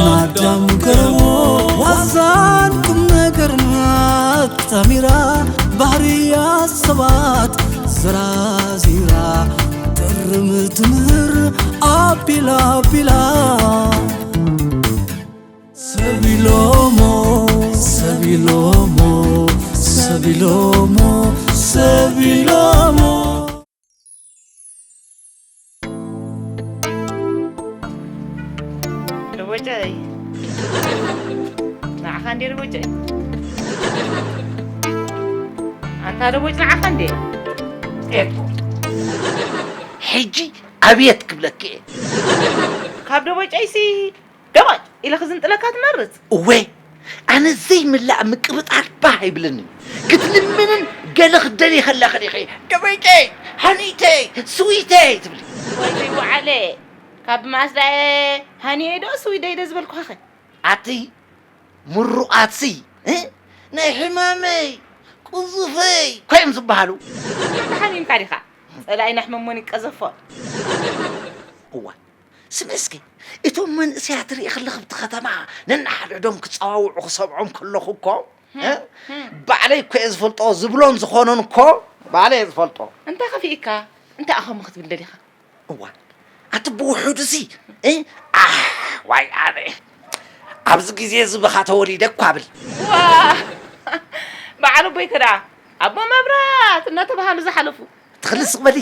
ኣዳም ገረሞ ዋዛን ቁም ነገርን ኣጣሚራ፣ ባህርያት ሰባት ዘራዚራ፣ ጥርም ትምህር ኣቢላ ኣቢላ። ሰብ ኢሎሞ፣ ሰብ ኢሎሞ፣ ሰብ ኢሎሞ፣ ሰብ ኢሎሞ። ደቦጨይ፣ ንዓኻ እንዴ ደቦጨይ? ኣንታ ደቦጭ፣ ንዓኻ እንዴ? ኤኮ። ሕጂ ኣብየት ክብለኪ እየ። ካብ ደቦጨይሲ ደቦጭ ኢለ ክዝንጥለካ ትመርጽ? እወ፣ ኣነ ዘይምላእ ምቅብጣር ባህ ኣይብለንን። ክትልምንን ገለ ክትደልዪ ከለኽን ኢኺ ደቦጨይ፣ ሃኒተይ፣ ስዊተይ ትብሊ። ወይ ዘይወዓለ፣ ካብ መኣስ ደኣ ሃኒየይ ዶ ስዊደይ ዶ ዝበልኩኻኸ? ኣቲ ምሩቓትሲ፣ እ? ናይ ሕማመይ፣ ቅዙፈይ እኮ እዮም ዝበሃሉ። ተሓሚምካ ዲኻ? ጸላኢና ሕመሞን ይቀዘፎን። እዋ፣ ስምዒ እስከ፣ እቶም መንእሰያት ርኢ ከለኺ ኣብቲ ከተማ ነንሓድሕዶም ክጸዋውዑ ክሰምዖም ከለኹ እኮ፣ እ? ባዕለይ እኮ እየ ዝፈልጦ ዝብሎን ዝኾኖን እኮ ባዕለይ እየ ዝፈልጦ። እንታይ ከፊእካ? እንታይ ኣኸሞ ክትብል ደሊኻ? እዋ፣ ኣቲ ብውሑዱሲ፣ እ? ኣህ፣ ዋይ ኣነ። ኣብዚ ግዜ እዚ ብኻ ተወሊደ እኳ ብል። ዋ! በዓል ኣቦይ ከ ደኣ ኣቦ መብራት እናተባሃሉ ዝሓለፉ። ትኽልስ በሊ።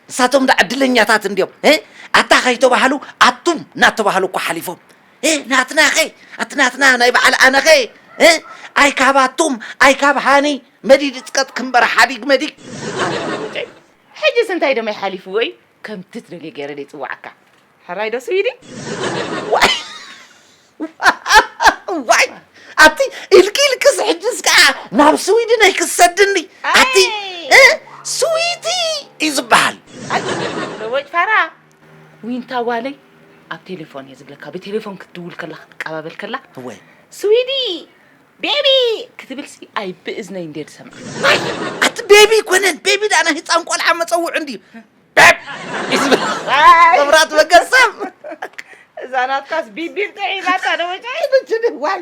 ንሳቶም ደኣ ዕድለኛታት እንድዮም። እ? ኣታ ከይተባህሉ ኣቱም እናተባህሉ እኳ ሓሊፎም። እ? ናትናኸ? ኣቲ ናትና ናይ በዓል ኣነኸ? እ? ኣይ ካብ ኣቱም፣ ኣይ ካብ ሃኒ መዲድ እጽቀጥ ክምበር ሓዲግ መዲግ። ኣታ ደቦጨይ፣ ሕጅስ እንታይ ደም ኣይሓሊፍዎ እዩ? ከምቲ ትደልዮ ገይረ ደይጽዋዓካ። ሕራይ ዶ ስዊዲ? ዋይ! ዋይ! ኣቲ ኢልኪ ኢልክስ ሕጅስ ከኣ ናብ ስዊድን ኣይክሰድኒ። ኣቲ፣ ኣይ! እ? ስዊቲ እዩ ዝበሃል። ኣይ! ደቦጭ ፋራ። ዊንታ ጓለይ፣ ኣብ ቴሌፎን እየ ዝብለካ። ብቴሌፎን ክትድውል ከላ፣ ክትቀባበል ከላ፣ እወ። ስዊዲ! ቤቢ! ክትብልሲ ኣይብእዝነይ እንድየ ዝሰምዓ። ኣቲ ቤቢ ኣይኮነን፣ ቤቢ ደኣ ናይ ህጻን ቆልዓ መጸውዒ እንድዩ። ቤብ! እዩ ዝብል። ኣይ! መብራት መገሰም! እዛ ናትካስ ቢቢል ጥዒማታ ደቦጨይ። ዋይ!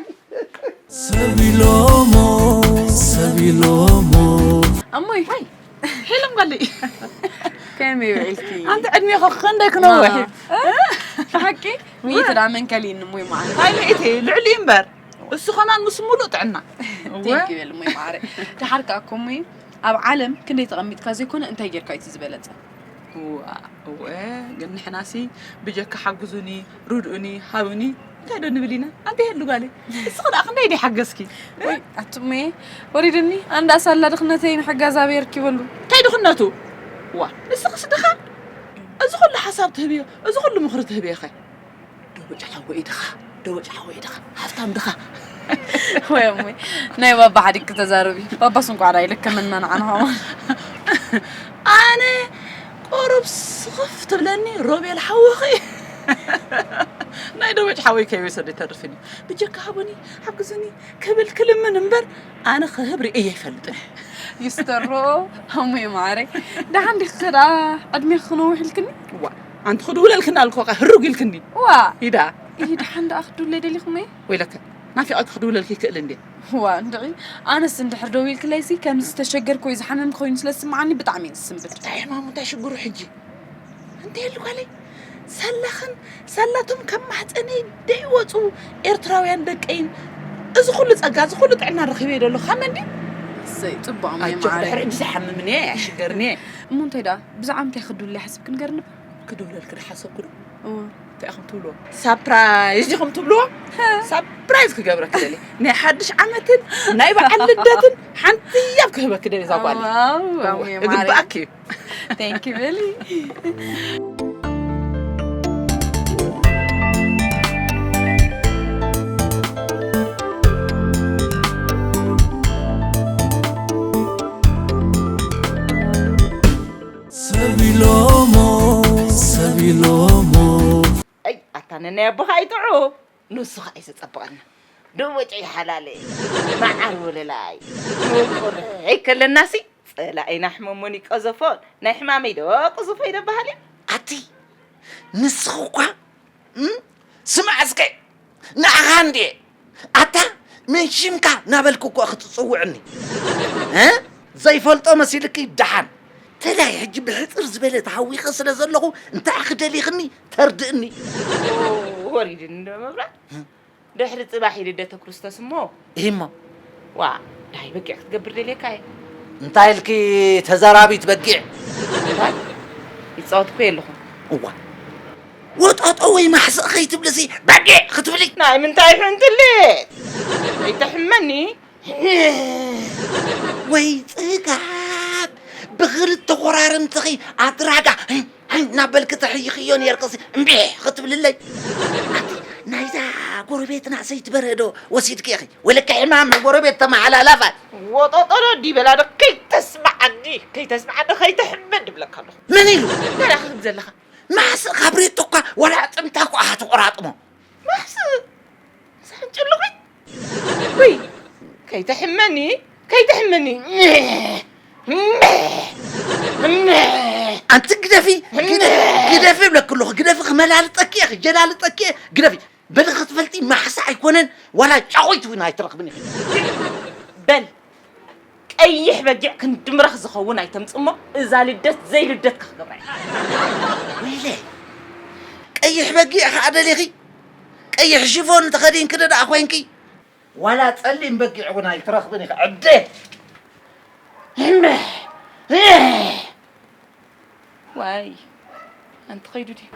ሰብ ኢሎሞ፣ ሰብ ኢሎሞ። ኣሞይ፣ ሄለን ጓለይ። ከመይ ውዒልኪ? ኣንቲ ዕድሜኺ ክንደይ ክነውሕ እዩ? ብሓቂ? ሚእቲ ደኣ መንቀሊ እሞ ይመዓር። እንታይ ሚእቲ? ልዕሊ እምበር። እሱ ከማን ምስ ሙሉእ ጥዕና። እወ። ቴንኪ በል እሞ ይመዓረ። ደሓር ከኣ እኮ እሞ ኣብ ዓለም ክንደይ ተቐሚጥካ ዘይኮነ እንታይ ጌርካ እዩ እቲ ዝበለጸ? እዋ፣ እወ፣ ግን ንሕናሲ ብጀካ ሓግዙኒ፣ ርድኡኒ፣ ሃቡኒ እንታይ ዶ ንብል ኢና? ኣንተ ይህሉ ጓለይ፣ እስኺ ደኣ ክንደይ ድይ ሓገዝኪ? ወይ ኣቱመየ፣ ወሪድኒ፣ ኣነ ደኣ ሳላ ድኽነተይ ንሕጋዝ ኣበይ ኣርኪበሉ? እንታይ ድኽነቱ? ዋ፣ ንስኽስ ድኻ? እዚ ኹሉ ሓሳብ ትህብዮ፣ እዚ ኹሉ ምኽሪ ትህብዮ ኸ? ደቦጭ ሓወይ ድኻ፣ ደቦጭ ሓወይ ድኻ፣ ሃፍታም ድኻ። ወይ እሙይ፣ ናይ ባባ ሓዲግኪ ተዛረቢ። ባባስ እንቋዕ ደኣ ኣይልከመና ንዓና ኸማን። ኣነ ቁሩብ ስኽፍ ትብለኒ ሮቤል ሓውኺ። ናይ ደቦጭ ሓወይ ከይወሰደ ኣይተርፍን እዩ። ብጀካ ሃቡኒ፣ ሓግዙኒ ክብል ክልምን እምበር ኣነ ክህብ ርእየ ኣይፈልጥን። ይስተሮ፣ እሙይ ማዓረይ። ደሓን ዲኺ ደኣ ዕድሜኺ ክነውሕ ኢልክኒ? ዋ፣ ኣንቲ ክድውለልክና ኣልኮ ኸ ህሩግ ኢልክኒ። ዋ። ኢዳ። ኢሂ፣ ደሓን ደኣ ክድውለይ ደሊኹም እየ? ወይለከ፣ ናፊቐኪ ክድውለልኪ ይክእል እንድየ። ዋ፣ እንድዒ፣ ኣነስ እንድሕር ደዊልክለይሲ ከምዚ ዝተሸገርኩ ወይ ዝሓመምኩ ኮይኑ ስለ ዝስምዓኒ ብጣዕሚ እየ ዝስንብድ። እንታይ ሕማሙ፣ እንታይ ሽግሩ ሕጂ? እንታይ ኢሉ ጓለይ? ሳላኽን ሳላቶም ካብ ማህፀነይ ደይወፁ ኤርትራውያን ደቀይን እዚ ኩሉ ፀጋ፣ እዚ ኩሉ ጥዕና ረኺበ እየ ደለኹ። ካብ መን ድዩ? እሰይ፣ ፅቡቕ እማይ ኣጆኺ፣ ማዓረይ። ድሕሪ ሕጂ ዘይሓምምኒ እየ፣ ኣይሽገርኒ እየ። እሞ እንታይ ደኣ፣ ብዛዕባ ምንታይ ክድውለይ ሓሲብኪ ንገርኒ እባ? ክድውለልኪ ዝሓሰብኩ ዶ? እወ። እንታይ ኢኹም ትብልዎ? ሳፕራይዝ ዲኹም ትብልዎ? ሳፕራይዝ ክገብረኪ ደልየ። ናይ ሓድሽ ዓመትን ናይ በዓል ልደትን ሓንቲ ህያብ ክህበኪ ደልየ እዛ ጓለይ። ዋው፣ እወ፣ ኣሙየ ማዓረይ። እግባኣኪ እዩ። Thank you በሊ። ሰብ ኢሎሞ፣ ሰብ ኢሎሞ። ኣይ፣ ኣታ ነናይ ኣቦኻ ኣይጥዑ። ንሱ ኸኣ እዩ ዘጸብቐና። ደቦጨይ ሓላለይ፣ መዓር ወለላይ፣ ምቁረይ ከለናሲ፣ ጸላኢና ሕመሞን ይቀዘፎን፣ ናይ ሕማመይ ዶ ቅዙፈይ ዶ በሃሊ? ኣቲ፣ ንስኺ እኳ፣ እም፣ ስማዕ እስከ፣ ኣንዴ ኣታ መን ሽምካ ናበልኩ እኮ ክትጽውዕኒ እ ዘይፈልጦ መሲልኪ ደሓን ተላይ ሕጂ ብሕጽር ዝበለ ተሃዊኸ ስለ ዘለኹ እንታይ ክደሊኽኒ ተርድእኒ። ወሪድኒ ዶ መብራት? ድሕሪ ጽባሕ ልደተ ክርስቶስ እሞ እሂሞ ዋ ናይ በጊዕ ክትገብር ደልየካ እየ። እንታይ ኢልኪ ተዘራቢት በጊዕ ይጻወት እኮ የለኹም። እዋ ወጦጦ ወይ ማሕስእ ከይትብልሲ በጊዕ ክትብሊ ናይ ምንታይ ሕንትሌ? ኣይተሕመኒ። ወይ ጽጋብ ብኽልተ ኮራርምትኺ ኣድራጋ እናበልኪ ተሕይኽዮ ነርክሲ እምቢ ክትብልለይ ኣቲ ናይዛ ጎረቤትና ሰይትበረዶ ወሲድኪ ኢኺ ወለካ ሕማም ጎረቤት ተመሓላላፋት ወጦጦሎ ዲበላ ዶ ከይተስማዓኒ ከይተስማዓኒ ከይተሕመኒ ድብለካ ኣለኹ። መን ኢሉ ተራኽብ ዘለኻ ማሕስእ ካብ ሬቶ እኳ ወላ ኣጥንታ እኳ ኣትቆራጥሞ ማሕስእ ሳሕን ጭልቑ ወይ ከይተሕመኒ ከይተሕመኒ ኣንቲ ግደፊ ግደ- ግደፊ ብለክ ኣለኹ ግደፊ ክመላልጠኪ እየ ክጀላልጠኪ እየ ግደፊ በሊ ክትፈልጢ ማሕሳ ኣይኮነን ዋላ ጫቑይት እውን ኣይትረኽብን ኢኺ በል ቀይሕ በጊዕ ክንዲ ምራኽ ዝኸውን ኣይተምጽሞ እዛ ልደት ዘይልደትካ ክገብራ እየ። ወይለ ቀይሕ በጊዕ ከዓ ደሊኺ ቀይሕ ሽፎን ተኸዲንኪ ደኣ ኮይንኪ ዋላ ጸሊም በጊዕ እውን ኣይትረኽብን ኢኺ ዕደ ዋይ ኣንቲ ኸይዱ ድዩ?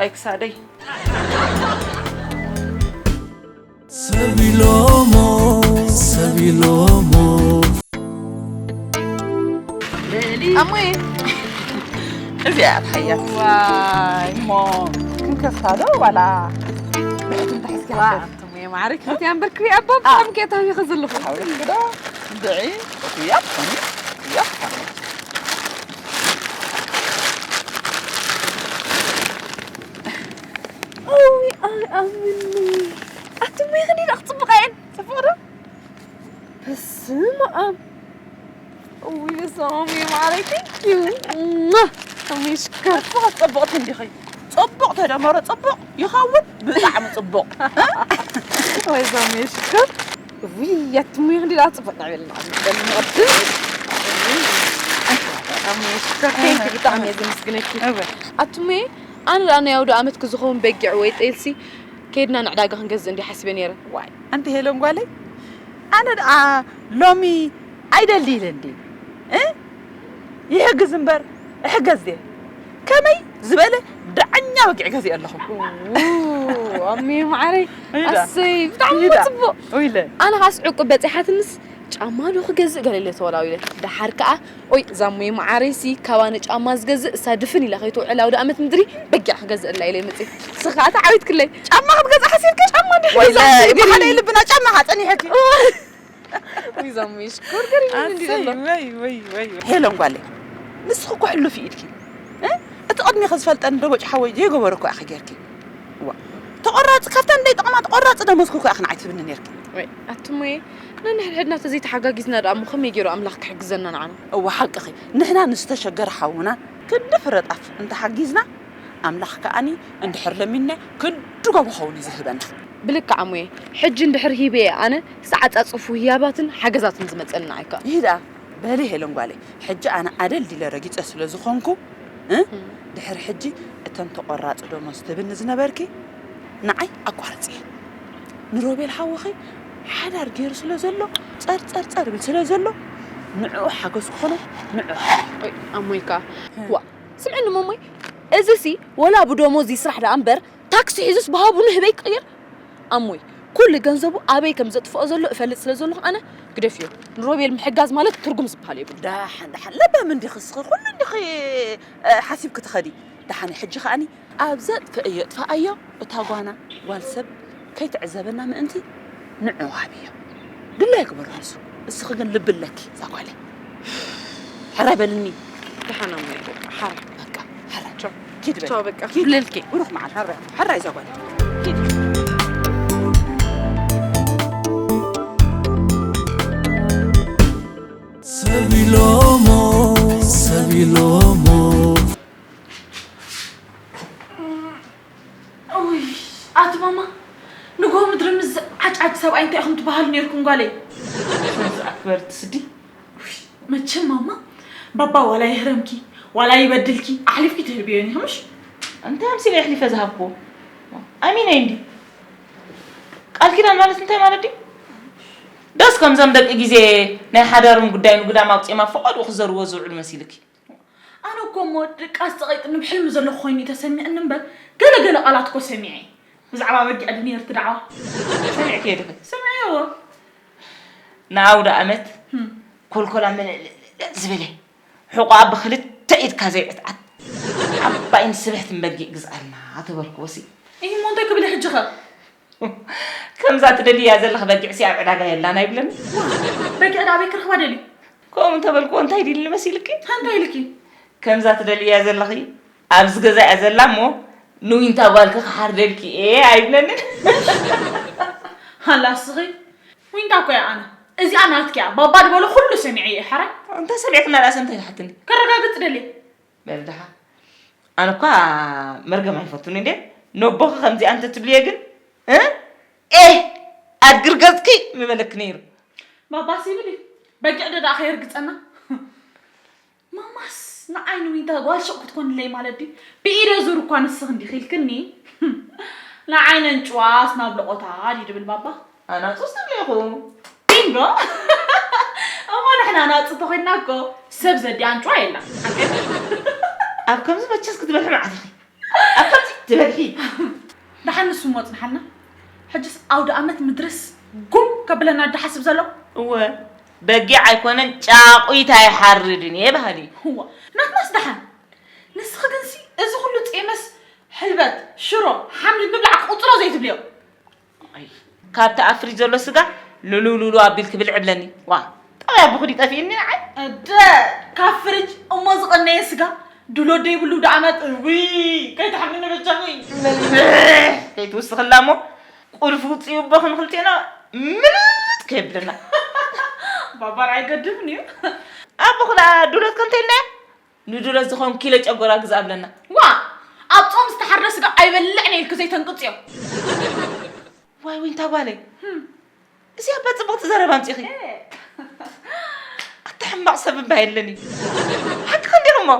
ኣይ ክሳደይ ሰብ ኢሎሞ ሰብ ኢሎሞ ኣሞይ እዚኣ ሓያት ዋይ እሞ ክንከፍታ ዶ ዋላ ብሕትም ተሕዝኪ ኣቶምየ ማዕረ ክልቲያን በርክሪ ኣባ ብጣዕሚ ከየታሚኸ ዘለኹ ሓውልክዶ ድዒ እያ እያ እውይ ኣይኣምኒ ኣቱመይ ከዲዳ ክፅብቃ እየን ፅቡቅ ዶ በስመ ኣብ እውይ በስመ ኣብ እየ ማዕረይ thank you እማ እመይ ሽከር ጽቡቕ ጽቡቕ ትንዲኺ ጽቡቕ ተደመሮ ጽቡቕ ይኸውን ብጣዕሚ ጽቡቕ ወይ ዞም ሽከር ውይ ያትሙ ይኽንዲ ዳ ጽቡቕ ንዕብል ንዕብል ንቕድም ኣሞ ሽከር thank you ብጣዕሚ እየ ዘመስግነኪ ኣቱሜ ኣነ ደኣ ናይ ኣውደ ኣመት ክዝኸውን በጊዕ ወይ ጤልሲ ከይድና ንዕዳጋ ክንገዝእ እንዲ ሓሲበ ነይረ ዋይ ኣንቲ ሄለን ጓለይ ኣነ ደኣ ሎሚ ኣይደሊ ኢለ እንዲ እ ይሕግዝ እምበር እሕገዝ ድየ ከመይ ዝበለ ደዓኛ በጊዕ ገዚአ ኣለኹ ኣሜ ማዓረይ ኣሰይ ብጣዕሚ ጽቡቅ ኣነ ካስ ዕቁብ በፂሓትንስ ጫማ ዶ ክገዝእ ገለ ኢለ ተወላዊለ ደሓር ከዓ ኦይ እዛ ሙይ መዓረይሲ ካባነ ጫማ ዝገዝእ እሳ ድፍን ኢላ ከይትውዕል ኣውደ ኣመት ምድሪ በጊዕ ክገዝእላ ኢለ መፅእ ንስኻ ተዓዊትክለይ ጫማ ክትገዝእ ሓሲብካ ጫማ እንዲ ወይለ ይብሓለ ልብና ጫማ ሓፀኒሐኪ ዊዛሙ ሽኮር ገሪሙኒ እንዲ ዘሎ ሄለን ጓለይ ንስኺ እኮ ሕሉፍ ኢድኪ እቲ ቅድሚኺ ዝፈልጠኒ ደቦጭ ሓወይ ዘይገበሮ እኮ ኢኺ ጌርኪ ተቆራፂ ካብተን ደይ ጥቕማ ተቆራፂ ደሞዝኪ እኮ ኢኺ ንዓይ ትብኒ ኔርኪ ኣቱሞየ ነንሕድሕድና ተዘይተሓጋጊዝና ደኣ እሞ ከመይ ገይሩ ኣምላኽ ክሕግዘና ንዓና? እወ ሓቅኺ ንሕና ንዝተሸገረ ሓውና ክንዲ ፍረ ጣፍ እንተሓጊዝና ኣምላኽ ከኣኒ እንድሕር ለሚንና ክንዲ ጎቦ ኸውን እዩ ዝህበና። ብልክዕ ኣሙየ ሕጂ እንድሕር ሂበየ ኣነ ክሳዕ ኣጻጽፉ ህያባትን ሓገዛትን ዝመጸኒ ንዓይ ከኣ። ይህ ደኣ በሊ ሄለን ጓለይ ሕጂ ኣነ ኣደልዲለ ረጊጸ ስለ ዝኾንኩ እ ድሕሪ ሕጂ እተን ተቖራጺ ደሞዝ ትብኒ ዝነበርኪ ንዓይ ኣቋርጽየ ንሮቤል ሓውኺ ሓዳር ገይሩ ስለ ዘሎ ጸር ጸር ጸር ይብል ስለ ዘሎ ንዕኡ ሓገዝ ክኾኖ ንዕኡ ሓዳር ኣሞይ ከኣ ዋ ስምዕኒ ሞሞይ እዚሲ ወላ ብደሞዝ ይስራሕ ደኣ እምበር ታክሲ ሒዙስ ብሃቡ ንህበይ ክቕይር ኣሞይ ኩሉ ገንዘቡ ኣበይ ከም ዘጥፍኦ ዘሎ እፈልጥ ስለ ዘለኹ ኣነ ግደፍዮ ንሮቤል ምሕጋዝ ማለት ትርጉም ዝበሃል የብሉ። ደሓን ደሓን ለባም እንዲኺ እስኺ ኩሉ እንዲኺ ሓሲብኪ ትኸዲ ደሓን ሕጂ ከኣኒ ኣብ ዘጥፍእዮ የጥፍኣዮ እታ ጓና ጓል ሰብ ከይትዕዘበና ምእንቲ ንዑ ሃብዮ ድላዩ ግበሮ ንሱ እስኺ ግን ልቢ ኣለኪ እዛ ጓለይ ሕራይ በልኒ ደሓን ኣሞ በቃ ሓራ በቃ ሕራይ ቻው ኪድ በል ቻው በቃ ኪድ ለልኪ ብሩኽ መዓልቲ ሕራይ ሕራይ እዛ ጓለይ ኪድ ሰብ ኢሎሞ ሰብ ኢሎሞ ሰብኣይ እንታይ ኢኹም ትበሃሉ ነርኩም ጓለይ? ስንስ ኣክበርቲ ስዲ። መቸም ማማ፣ ባባ ዋላ ይህረምኪ ዋላ ይበድልኪ ኣሕሊፍኪ ትህብዮ ኒኹምሽ። እንታይ ኣምሲለ ኣሕሊፈ ዝሃብኩዎ? ኣሚነ እንዲ። ቃል ኪዳን ማለት እንታይ ማለት ድዩ? ደስ ከምዞም ደቂ ግዜ ናይ ሓዳሮም ጉዳይ ንጉዳም ኣውፅኦም ኣብ ፈቐድኡ ክዘርዎ ዝውዕሉ መሲልኪ? ኣነ እኮ እሞ ድቃስ ፀቒጥኒ ብሕልሚ ዘለኹ ኮይኑ እዩ ተሰሚዕኒ እምበር፣ ገለ ገለ ቃላት እኮ ሰሚዐ እየ። ብዛዕባ በጊዕ ድዩ ነይሩ እቲ ዳዕዋ? ሰሚዕክዮ ዲኺ? ሰሚዐዮ። ንኣውደ ኣመት ህም። ኮልኮላ ምልእልእ ዝበለ፣ ሕቖኣ ብኽልተ ኢድካ ዘይዕትዓት፣ ዓባይን ስብሕትን በጊዕ ግዝኣልና ተበልክዎሲ። እሂ እሞ እንታይ ክብል ሕጂ ኸ? ከምዛ ትደልያ ዘለኺ በጊዕሲ ኣብ ዕዳጋ የላን ኣይብለኒ። በጊዕ ዳ ኣበይ ክረኽባ ደልዩ? ከምኡ እንተበልክዎ እንታይ ኢልኒ መሲልኪ? እንታይ ኢልኪ? ከምዛ ትደልያ ዘለኺ ኣብዚ ገዛ እያ ዘላ እሞ ንዊንታ ጓልኪ ክሓርደልኪ እየ ኣይብለንን። ሃላ እስኺ ዊንታ እኮ እያ ኣነ። እዚኣ ናትኪ እያ። ባባ ዝበሎ ኩሉ ሰሚዐ እየ። ሕራይ? እንተ ሰሚዕክና ደኣሰ እንታይ ትሓትኒ? ከረጋግጽ ደልየ። በል ደሓ። ኣነ እኳ መርገም ኣይፈቱን እንዴ? ነቦኺ ከምዚኣ እንተ ትብልዮ ግን፣ እ? ኤህ! ኣድግር ገጽኪ ምበለኪ ነይሩ። ባባስ ይብል እዩ። በጊዕ ዶ ደኣ ከየርግጸና? ማማስ ንዓይ ንዊንታ ጓል ሹቕ ክትኮንለይ ማለት ድዩ? ብኢደ ዙር እኳ ንስኺ እንዲኺ ኢልክኒ። ንዓይ ነንጭዋስ ናብ ለቖታ ድዩ ድብል ባባ? ኣናጹስ ትብሊ ኢኹም። ቢንጎ! እሞ ንሕና ኣናጹ ተኾይንና እኮ ሰብ ዘዲ ኣንጭዋ የላ። ሓቀይ? ኣብ ከምዚ መቸስ ክትበልሒ መዓት ኢኺ። ኣብ ከምዚ ትበልሒ። ደሓን ንሱ እሞ ጽንሓልና። ሕጅስ ኣውደ ኣመት ምድርስ ጉም ከብለና ድሓስብ ዘሎ? እወ፣ በጊዕ ኣይኮነን ጫቑት ኣይሓርድን እየ በሃሊ። እዋ፣ ናትናስ ደሓን። ንስኺ ግንሲ እዚ ኩሉ ጼመስ ሕልበት፣ ሽሮ፣ ሓምሊ ምብላዕ ክቕጽሎ ዘይትብልዮ። ኣይ፣ ካብቲ ኣብ ፍሪጅ ዘሎ ስጋ ሉሉ ሉሉ ኣቢልኪ ብልዒ ብለኒ። ዋ፣ ጠባይ ኣቦኺ ድዩ ጠፊእኒ ንዓይ? እደ፣ ካብ ፍሪጅ እሞ ዝቐነየ ስጋ ድሎት ደይብሉ ደኣ መጥ-፣ እውይ፣ ከይትሓምኒ በጃኺ። ምልሕ ከይትውስኽላ እሞ ቁልፊ ውፅኢ ኣቦኺ ንኽልቴና ምልጥ ከየብለና። ባባር ኣይገድፍን እዩ። ኣቦኺ ደኣ ድሎት ከንተ ኢልና ንድሎ ዝኾን ኪሎ ጨጎራ ግዛእ ብለና። ዋ! ኣብ ጾም ዝተሓርደ ስጋ ኣይበልዕን እየ ኢልኪ ዘይተንቅጽዮ። ዋይ ዊንታ ጓለይ። ህም። እዚ ኣባ ጽቡቕቲ ዘረባ ኣምጺኺ። እ። ኣታ ሕማቕ ሰብ እባ የለን እዩ። ሓቅኺ እንዲኺ እሞ።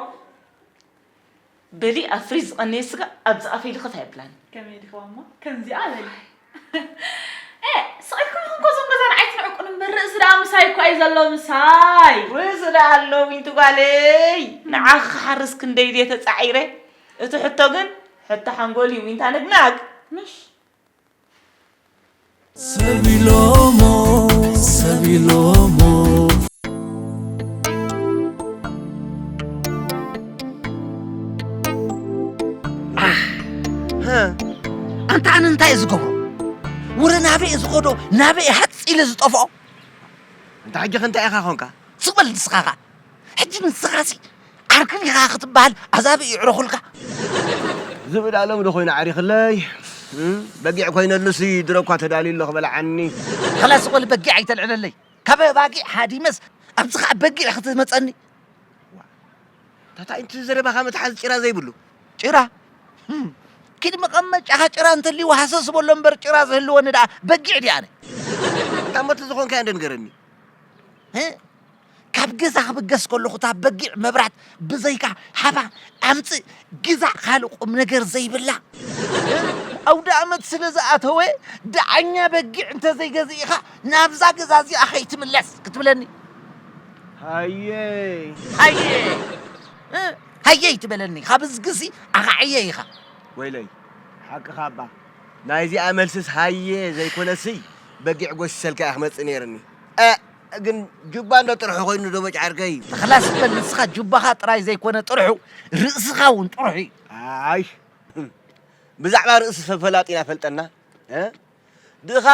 በሊ ኣብ ፍሪጅ ዝቐነየ ስጋ ኣብዚ ኣፈይ ልኽፍ ኣይብላን። ከመይ ዲኺ እሞ? ከምዚኣ በሊ። ኤ፣ ስቕ ኢልኩም ኢኹም እኮ እዞም ገዛ ንዓይ ትንዕቁኒ እምበር፣ ርእሲ ደኣ ምሳይ እኮ እዩ ዘሎ፣ ምሳይ። ርእሲ ደኣ ኣሎ፣ ዊንቲ ጓለይ። ንዓኺ ክሓርስ ክንደይ ድየ ተጻዒረ። እቲ ሕቶ ግን፣ ሕቶ ሓንጎል እዩ፣ ዊንታ ነግናግ። ምሽ? ሰብ ኢሎሞ፣ ሰብ ኢሎሞ። ኣህ፣ ኣንታ ኣነ እንታይ እየ ዝገብሮ? ወረ ናበይ እየ ዝኸዶ? ናበይ እየ ሃጽ ኢለ ዝጠፍኦ? እንተ ሕጂ ከ እንታይ ኢኻ ኾንካ? ስቕ በል ንስኻ ኸኣ። ሕጂ ንስኻሲ ዓርክን ኢኻ ክትበሃል ኣዛብእ ይዕረኹልካ። ዝብኢ ዳኣ ሎሚ ዶ ኮይኑ ዓሪኽለይ? እም? በጊዕ ኮይነሉሲ ድሮ እኳ ተዳልዩ ኣሎ ክበልዓኒ። ኸላስ ስቕ በል በጊዕ ኣይተልዕለለይ። ካብ ኣባጊዕ ሃዲመስ ኣብዚ ኸኣ በጊዕ ክትመጸኒ። ዋ፣ ታታ፣ እንታይ ዘረባኻ መትሓዚ ጭራ ዘይብሉ? ጭራ? ህም። ኪድ መቐመጫኻ ጭራ እንተልይዎ ሃሰስ በሎ እምበር ጭራ ዝህልወኒ ደኣ በጊዕ ድየ ኣነ? እንታ እሞ እቲ ዝኾንካዮ እንደ ንገረኒ። እ? ካብ ገዛ ክብገስ ከለኹ እታ በጊዕ መብራት ብዘይካ ሃባ ኣምጽእ ግዛእ ካልእ ቁም ነገር ዘይብላ። ኣውደ ኣመት ስለ ዝኣተወ ደዓኛ በጊዕ እንተዘይገዚእኻ ናብዛ ገዛ እዚኣ ከይትምለስ ክትብለኒ። ሃየ። ሃየ። እ፣ ሃየ ይትበለኒ። ካብ እዝግሲ ኣኻዕየ ኢኻ። ወይለይ፣ ሓቅኻ እባ። ናይዚኣ መልስስ ሃየ ዘይኮነሲ፣ በጊዕ ጎሲሰልካ እያ ክመጽእ ነይርኒ። እ፣ ግን ጁባ እንዶ ጥርሑ ኮይኑ ዶ በጭ ዓርከይ? ተኸላስ በል ንስኻ ጁባኻ ጥራይ ዘይኮነ ጥርሑ፣ ርእስኻ እውን ጥርሑ እዩ። ኣይ፣ ብዛዕባ ርእሲ ፈፈላጢና ፈልጠና፣ እ? ድኻ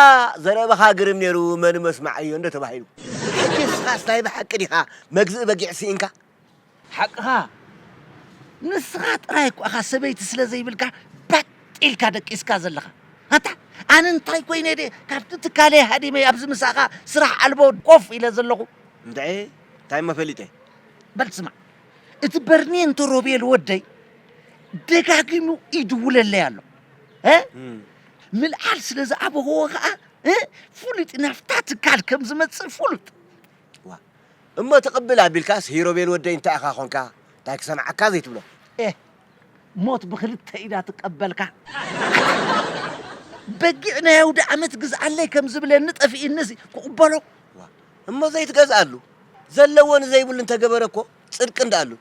ዘረባኻ ግርም ነይሩ፣ መን መስማዓዮ እንዶ ተባሂሉ። ሕጂ ንስኻስ ናይ ብሓቂ ዲኻ መግዝኢ በጊዕ ስኢንካ? ሓቅኻ። ንስኻ ጥራይ እኮ ኢኻ ሰበይቲ ስለ ዘይብልካ ባጥ ኢልካ ደቂስካ ዘለኻ። ኣታ፣ ኣነ እንታይ ኮይነ ድየ ካብቲ ትካለይ ሃዲመ ኣብዚ ምሳኻ ስራሕ ኣልቦ ኮፍ ኢለ ዘለኹ? እንታይ? እንታይ እሞ ፈሊጠ? በል ስማዕ፣ እቲ በርኔንቶ ሮቤል ወደይ ደጋጊሙ ይድውለለይ ኣሎ። እ? እም። ምልዓል ስለ ዝኣበኽዎ ኸኣ እ? ፍሉጥ ናብታ ትካል ከም ዝመጽእ ፍሉጥ። ዋ፣ እሞ ትቕብል ኣቢልካስ ሂሮቤል ወደይ እንታይ ኢኻ ኾንካ? እንታይ ክሰምዓካ ዘይትብሎ? ኤ፣ ሞት ብኽልተ ኢዳ ትቀበልካ። በጊዕ ናይ ኣውደ ዓመት ግዝኣለይ ከም ዝብለኒ ጠፊእንስ ክቕበሎ? ዋ፣ እሞ ዘይትገዝኣሉ? ዘለዎ ንዘይብሉ እንተገበረ እኮ ጽድቂ እንዳኣሉ።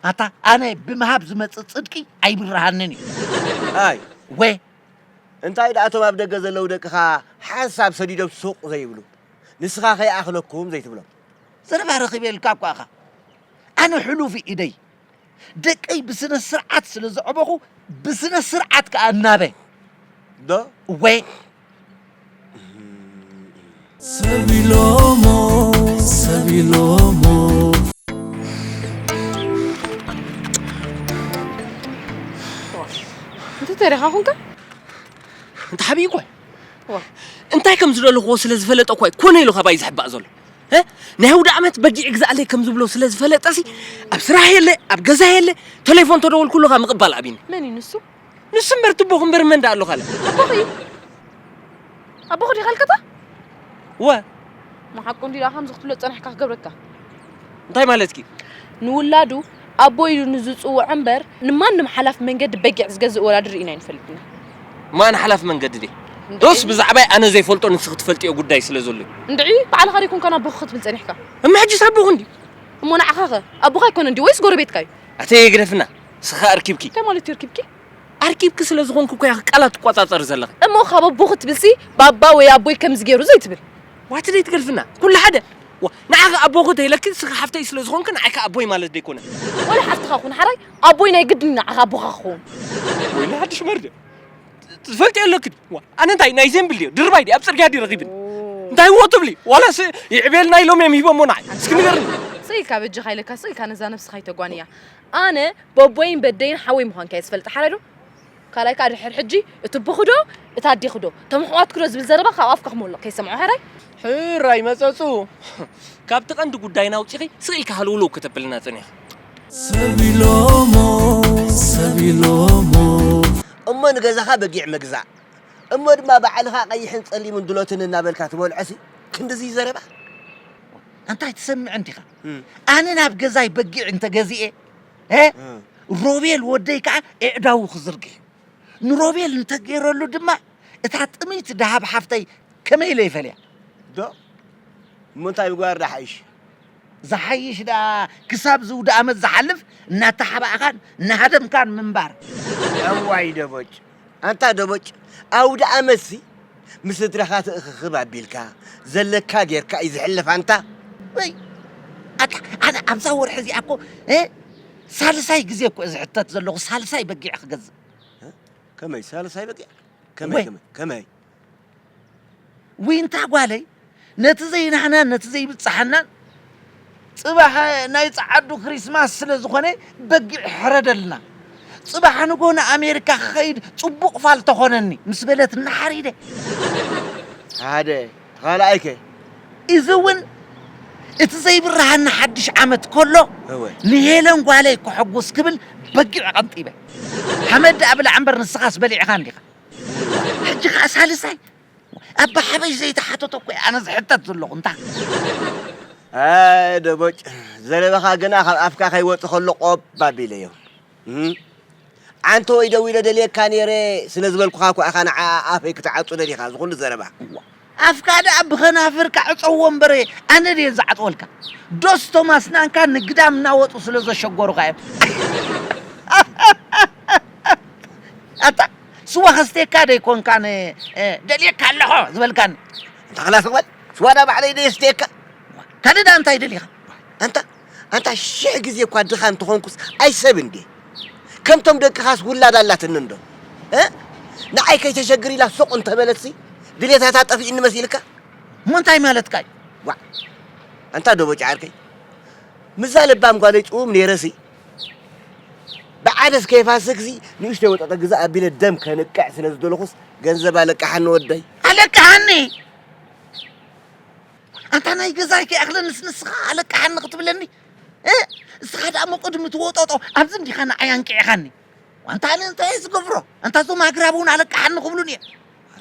ኣታ ኣነ ብምሃብ ዝመጽእ ጽድቂ ኣይብርሃንን እዩ። ኣይ። ወ እንታይ ደኣ እቶም ኣብ ደገ ዘለዉ ደቅኻ ሓንሳብ ሰዲዶም ስቕ ዘይብሉ? ንስኻ ከይኣኽለኩም ዘይትብሎም? ዘረባ ረኺበልካ እኳ ኢኻ። ኣነ ሕሉፍ ኢደይ ደቀይ ብስነ ስርዓት ስለ ዘዕበኹ ብስነ ስርዓት ከኣ እናበ ዶ? እወ። ሰብ ኢሎሞ ሰብ ኢሎሞ እንተ ተሪኻ ኹንካ እንተ ሓብይ እኮ እንታይ ከም ዝደለኽዎ ስለ ዝፈለጠ እኮ ኮነ ኢሉ ካባይ ዝሕባእ ዘሎ። እ? ናይ ኣውደ ዓመት በጊዕ ግዛእለይ ከም ዝብሎ ስለ ዝፈለጠሲ ኣብ ስራሕ የለ ኣብ ገዛ የለ ተሌፎን ተደወልኩሉ ካብ ምቕባል ኣቢኒ። መን እዩ ንሱ? ንሱ እምበር ትቦ ክምበር መን ደኣ ኣሎ ካልእ? ኣቦኺ እዩ። ኣቦኺ ዲኻ ኢልካታ? ወ መሓቁ እንዲ ደኣ ከምዚ ክትብሎ ዝጸናሕካ ክገብረካ። እንታይ ማለትኪ? ንውላዱ ኣቦ ኢሉ ንዝጽውዖ እምበር ንማንም ሓላፍ መንገዲ በጊዕ ዝገዝእ ወላዲ ርኢና ኣይንፈልጥን ኢና። ማን ሓላፍ መንገዲ ድየ? ዶስ ብዛዕባይ ኣነ ዘይፈልጦ ንስኺ ትፈልጥዮ ጉዳይ ስለ ዘሎ እዩ። እንድዒ ባዕልኻ ደይኮንካ ንኣቦኺ ክትብል ጸኒሕካ? እሞ ሕጂስ ኣቦኺ እንድዩ። እሞ ንዓኸኸ? ኣቦኻ ኣይኮነን ድዩ ወይስ ጎረቤትካ እዩ? ኣተይ ግደፍና። ስኻ ኣርኪብኪ። እንታይ ማለት እዩ ኣርኪብኪ? ኣርኪብኪ ስለ ዝኾንኩ እኮ ኢኺ ቃላት ትቆጻጸሪ ዘለኺ። እሞ ካብ ኣቦኺ ትብልሲ ባባ ወይ ኣቦይ ከምዚ ገይሩ ዘይትብል። ዋትደይ ትገድፍና ኩሉ ሓደ። ዋ ንዓኺ ኣቦኺ ተይለኪ ንስኺ ሓፍተይ ስለ ዝኾንኪ ንዓይ ከኣ ኣቦይ ማለት ደይኮነ። ወላ ሓፍትኻ ኩን ሓራይ ኣቦይ ናይ ግድን እዩ ንዓኻ ኣቦኻ ክኸውን። ወይኒ ሓድሽ መርድእ ትፈልጥዮ ኣለኪ ድዩ? ዋ ኣነ እንታይ ናይ ዜምብል ድዮ ድርባይ ድየ ኣብ ጽርግያ ድዩ ረኺብኒ? እንታይ እዎ ትብሊ? ዋላስ ይዕብየልና ኢሎም እዮም ሂቦሞ ንዓይ? እስኪ ንገርኒ። ስቕ ኢልካ በጃኻ ኢለካ ስቕ ኢልካ ነዛ ነብስኻ ኣይተጓንያ። ኣነ በቦይን በደይን ሓወይ ምዃንካ እየ ዝፈልጥ ሓራይ ዶ? ካልኣይ ከኣ ድሕር ሕጂ እቲ ኣቦኺ ዶ እታ ኣዴኺ ዶ እቶም ኣሕዋትኪ ዶ ዝብል ዘረባ ካብ ኣፍካ ክመልቕ ከይሰምዖ ሕራይ። ሕራይ መጸጹ ካብቲ ቀንዲ ጉዳይና ኣውጺኺ ስቕ ኢልኪ ሃለውለው ከተብልና ጸኒኺ። ሰብ ኢሎሞ ሰብ ኢሎሞ እሞ ንገዛኻ በጊዕ ምግዛእ እሞ ድማ ባዕልኻ ቀይሕን ጸሊምን ድሎትን እናበልካ ትበልዖሲ ክንድዚ ዘረባ ኣንታይ ትሰምዕ እንዲኻ ኣነ ናብ ገዛይ በጊዕ እንተገዚኤ ሮቤል ወደይ ከኣ ኣእዳዉ ክዝርግሕ ንሮቤል እንተገይረሉ ድማ እታ ጥምይቲ ደሃብ ሓፍተይ ከመይ ኢለ ይፈልያ ዶ እሞ እንታይ ምግባር ዶ ሓይሽ ዝሓይሽ ደኣ ክሳብ ዝውዲ ኣመት ዝሓልፍ እናተሓባእኻን እናሃደምካን ምንባር እዋይ ደቦጭ ኣንታ ደቦጭ ኣውዲ ኣመትሲ ምስ ስድራኻ ትእኽኽብ ኣቢልካ ዘለካ ጌርካ እዩ ዝሕለፍ ኣንታ ወይ ኣታ ኣነ ኣብዛ ወርሒ እዚኣ እኮ እ ሳልሳይ ግዜ እኮ ዝሕተት ዘለኹ ሳልሳይ በጊዕ ክገዝእ ከመይ ሳልሳይ በጊዕ ከመይ ከመይ ከመይ ዊንታ ጓለይ ነቲ ዘይናህናን ነቲ ዘይብጽሓናን ጽባሕ ናይ ጸዓዱ ክሪስማስ ስለ ዝኾነ በጊዕ ሕረደልና። ጽባሕ ንጎ ንኣሜሪካ ክኸይድ ጽቡቕ ፋል ተኾነኒ ምስ በለት እናሓሪደ። ሓደ ካልኣይከ? እዚ እውን እቲ ዘይብርሃኒ ሓድሽ ዓመት ከሎ እወ። ንሄለን ጓለይ ከሐጉስ ክብል በጊዕ ቀንጢበ። ሓመድ ደኣ ብላዕ እምበር ንስኻስ በሊዕኻ እንዲኻ። ሕጂ ኸኣ ሳልሳይ ኣባ ሓበሽ ዘይተሓተቶ እኮ ኣነ ዝሕተት ዘለኹ እንታ ኣይ ደቦጭ ዘረባኻ ግና ካብ ኣፍካ ከይወፅ ከሎ ቆብ ኣቢለዮ ዓንተ ወይ ደዊለ ደልየካ ነይረ ስለ ዝበልኩኻ እኮ ኢኻ ንዓ ኣፈይ ክትዓፁ ደሊኻ ዝኹሉ ዘረባ ኣፍካ ደኣ ብኸናፍርካ ዕፀዎ እምበር ኣነ ድየ ዝዓፅወልካ ዶስ ቶማስ ናንካ ንግዳም እናወፁ ስለ ዘሸገሩኻ እዮም ኣታ ስዋ ከስቴካ ደይኮንካን ደልየካ ኣለኹ ዝበልካኒ እንታ ክላስ በል ስዋ ዳ ባዕለይ ደየስቴካ ካልእ ዳ እንታይ ደሊኻ ኣንታ ኣንታ ሽሕ ግዜ እኳ ድኻ እንተኾንኩስ ኣይ ሰብ እንዴ ከምቶም ደቅኻስ ውላድ ኣላትኒ እንዶ ንዓይ ከይተሸግር ኢላ ሱቕ እንተበለትሲ ድሌታታ ጠፊእኒ መሲልካ እሞ እንታይ ማለትካ እዩ ኣንታ ደቦጭ ዓርከይ ምዛ ለባም ጓለይ ጭውም ነይረሲ ብዓደስ ከይፋስክሲ ንእሽተይ ወጠጠ ግዛእ ኣቢለ ደም ከንቅዕ ስለ ዝደለኹስ ገንዘብ ኣለቅሓኒ ወደይ ኣለቅሓኒ ኣንታ ናይ ገዛይ ከይኣኽለንስ ንስኻ ኣለቅሓኒ ክትብለኒ እስኻ ደኣ መቆድሚ ትወጠጦ ኣብዚ እንዲኻ ንዓይ ኣንቂዕኻኒ ኣንታ ኣነ እንታይ እየ ዝገብሮ ኣንታ እዞም ኣግራብ እውን ኣለቅሓኒ ክብሉን እዮም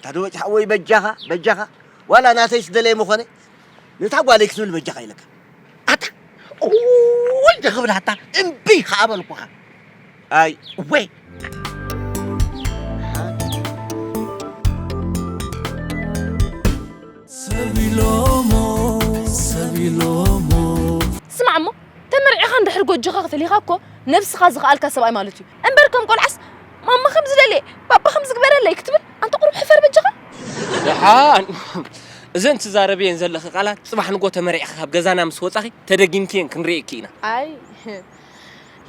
ታደወጭ ሓወይ በጃኻ በጃኻ ዋላ ናተይ ስደለይ ምኾነ ነታ ጓለይ ክትብል በጃኻ ኢለካ ኣታ ወይ ደኽብል ኣታ እምቢ ከኣ በልኩኻ ኣይ ወይ ሰብ ኢሎሞ ሰብ ኢሎሞ ስማዕ እሞ ተመርዒኻ እንድሕር ጎጆኻ ፈሊኻ እኮ ነብስኻ ዝኸኣልካ ሰብኣይ ማለት እዩ እምበር ከም ቆልዓስ ማማ ከም ዝደልየ ባባ ከም ዝግበረለይ ክትብል ኣንተ ቁሩብ ሕፈር በጃኻ ደሓን እዘን ትዛረብየን ዘለኺ ቃላት ፅባሕ ንጎ ተመሪዕኺ ካብ ገዛና ምስ ወፃኺ ተደጊምክየን ክንርእየኪ ኢና። ኣይ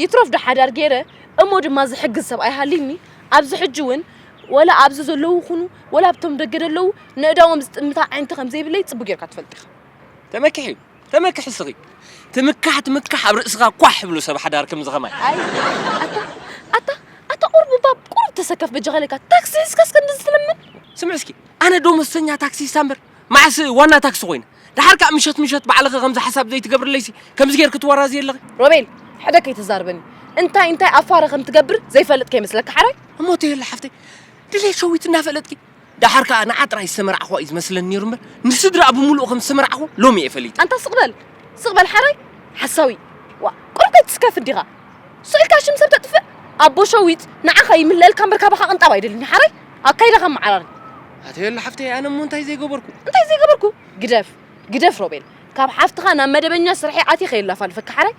ይትረፍ ዶ ሓዳር ገይረ እሞ ድማ ዝሕግዝ ሰብኣይ ሃልዩኒ ኣብዚ ሕጂ እውን ወላ ኣብዚ ዘለዉ ይኹኑ ወላ ኣብቶም ደገ ዘለዉ ነእዳዎም ዝጥምታ ኣዒንቲ ከም ዘይብለይ ፅቡቅ ጌርካ ትፈልጥ ኢኻ። ተመክሒ እዩ ተመክሒ እስኺ ትምካሕ ትምካሕ ኣብ ርእስኻ ኳሕ ይብሉ ሰብ ሓዳር ከምዚ ኸማይ። ኣይ ኣታ ኣታ ኣታ ቁሩብ እባ ቁሩብ ተሰከፍ በጃኻ ኢለካ ታክሲ ሒዝካ እስከ እንደዚ ትልምን። ስምዒ እስኪ ኣነ ደሞዝተኛ ታክሲስታ እምበር መዓስ ዋና ታክሲ ኮይነ? ደሓር ከኣ ምሸት ምሸት ባዕልኺ ከምዚ ሓሳብ ዘይትገብርለይሲ ከምዚ ጌርኪ ትወራዝይ ኣለኺ። ሮቤል፣ ሕደ ከይተዛርበኒ። እንታይ እንታይ ኣፋረ ከም ትገብር ዘይፈልጥ ከይመስለካ ሓራይ። እሞ ተየለ ሓፍተይ፣ ድሌት ሸዊት እናፈለጥኪ ደሓር ከኣ ንዓ ጥራይ ዝተመርዓኹዋ እዩ ዝመስለኒ ነይሩ እምበር ንስድራኣ ብምሉኡ ከም ዝተመርዓኹ ሎሚ እየ ፈሊጠ። ኣንታ ስቕ በል፣ ስቕ በል ሓራይ፣ ሓሳዊ። ዋእ፣ ቁሩብ ከይትስከፍ እንዲኻ። ስቕ ኢልካ ሽም ሰብ ተጥፍእ ኣቦ ሸዊት ንዓኻ ይምለልካ እምበር ካባኻ ቅንጣብ ኣይደልን ሓራይ ኣካይዳኻ ኣመዓራሪ። ኣተየለ ሓፍተይ ኣነ እሞ እንታይ ዘይገበርኩ። እንታይ ዘይገበርኩ ግደፍ ግደፍ ሮቤል ካብ ሓፍትኻ ናብ መደበኛ ስርሐይ ኣትየ ከየላፋልፈካ ሓራይ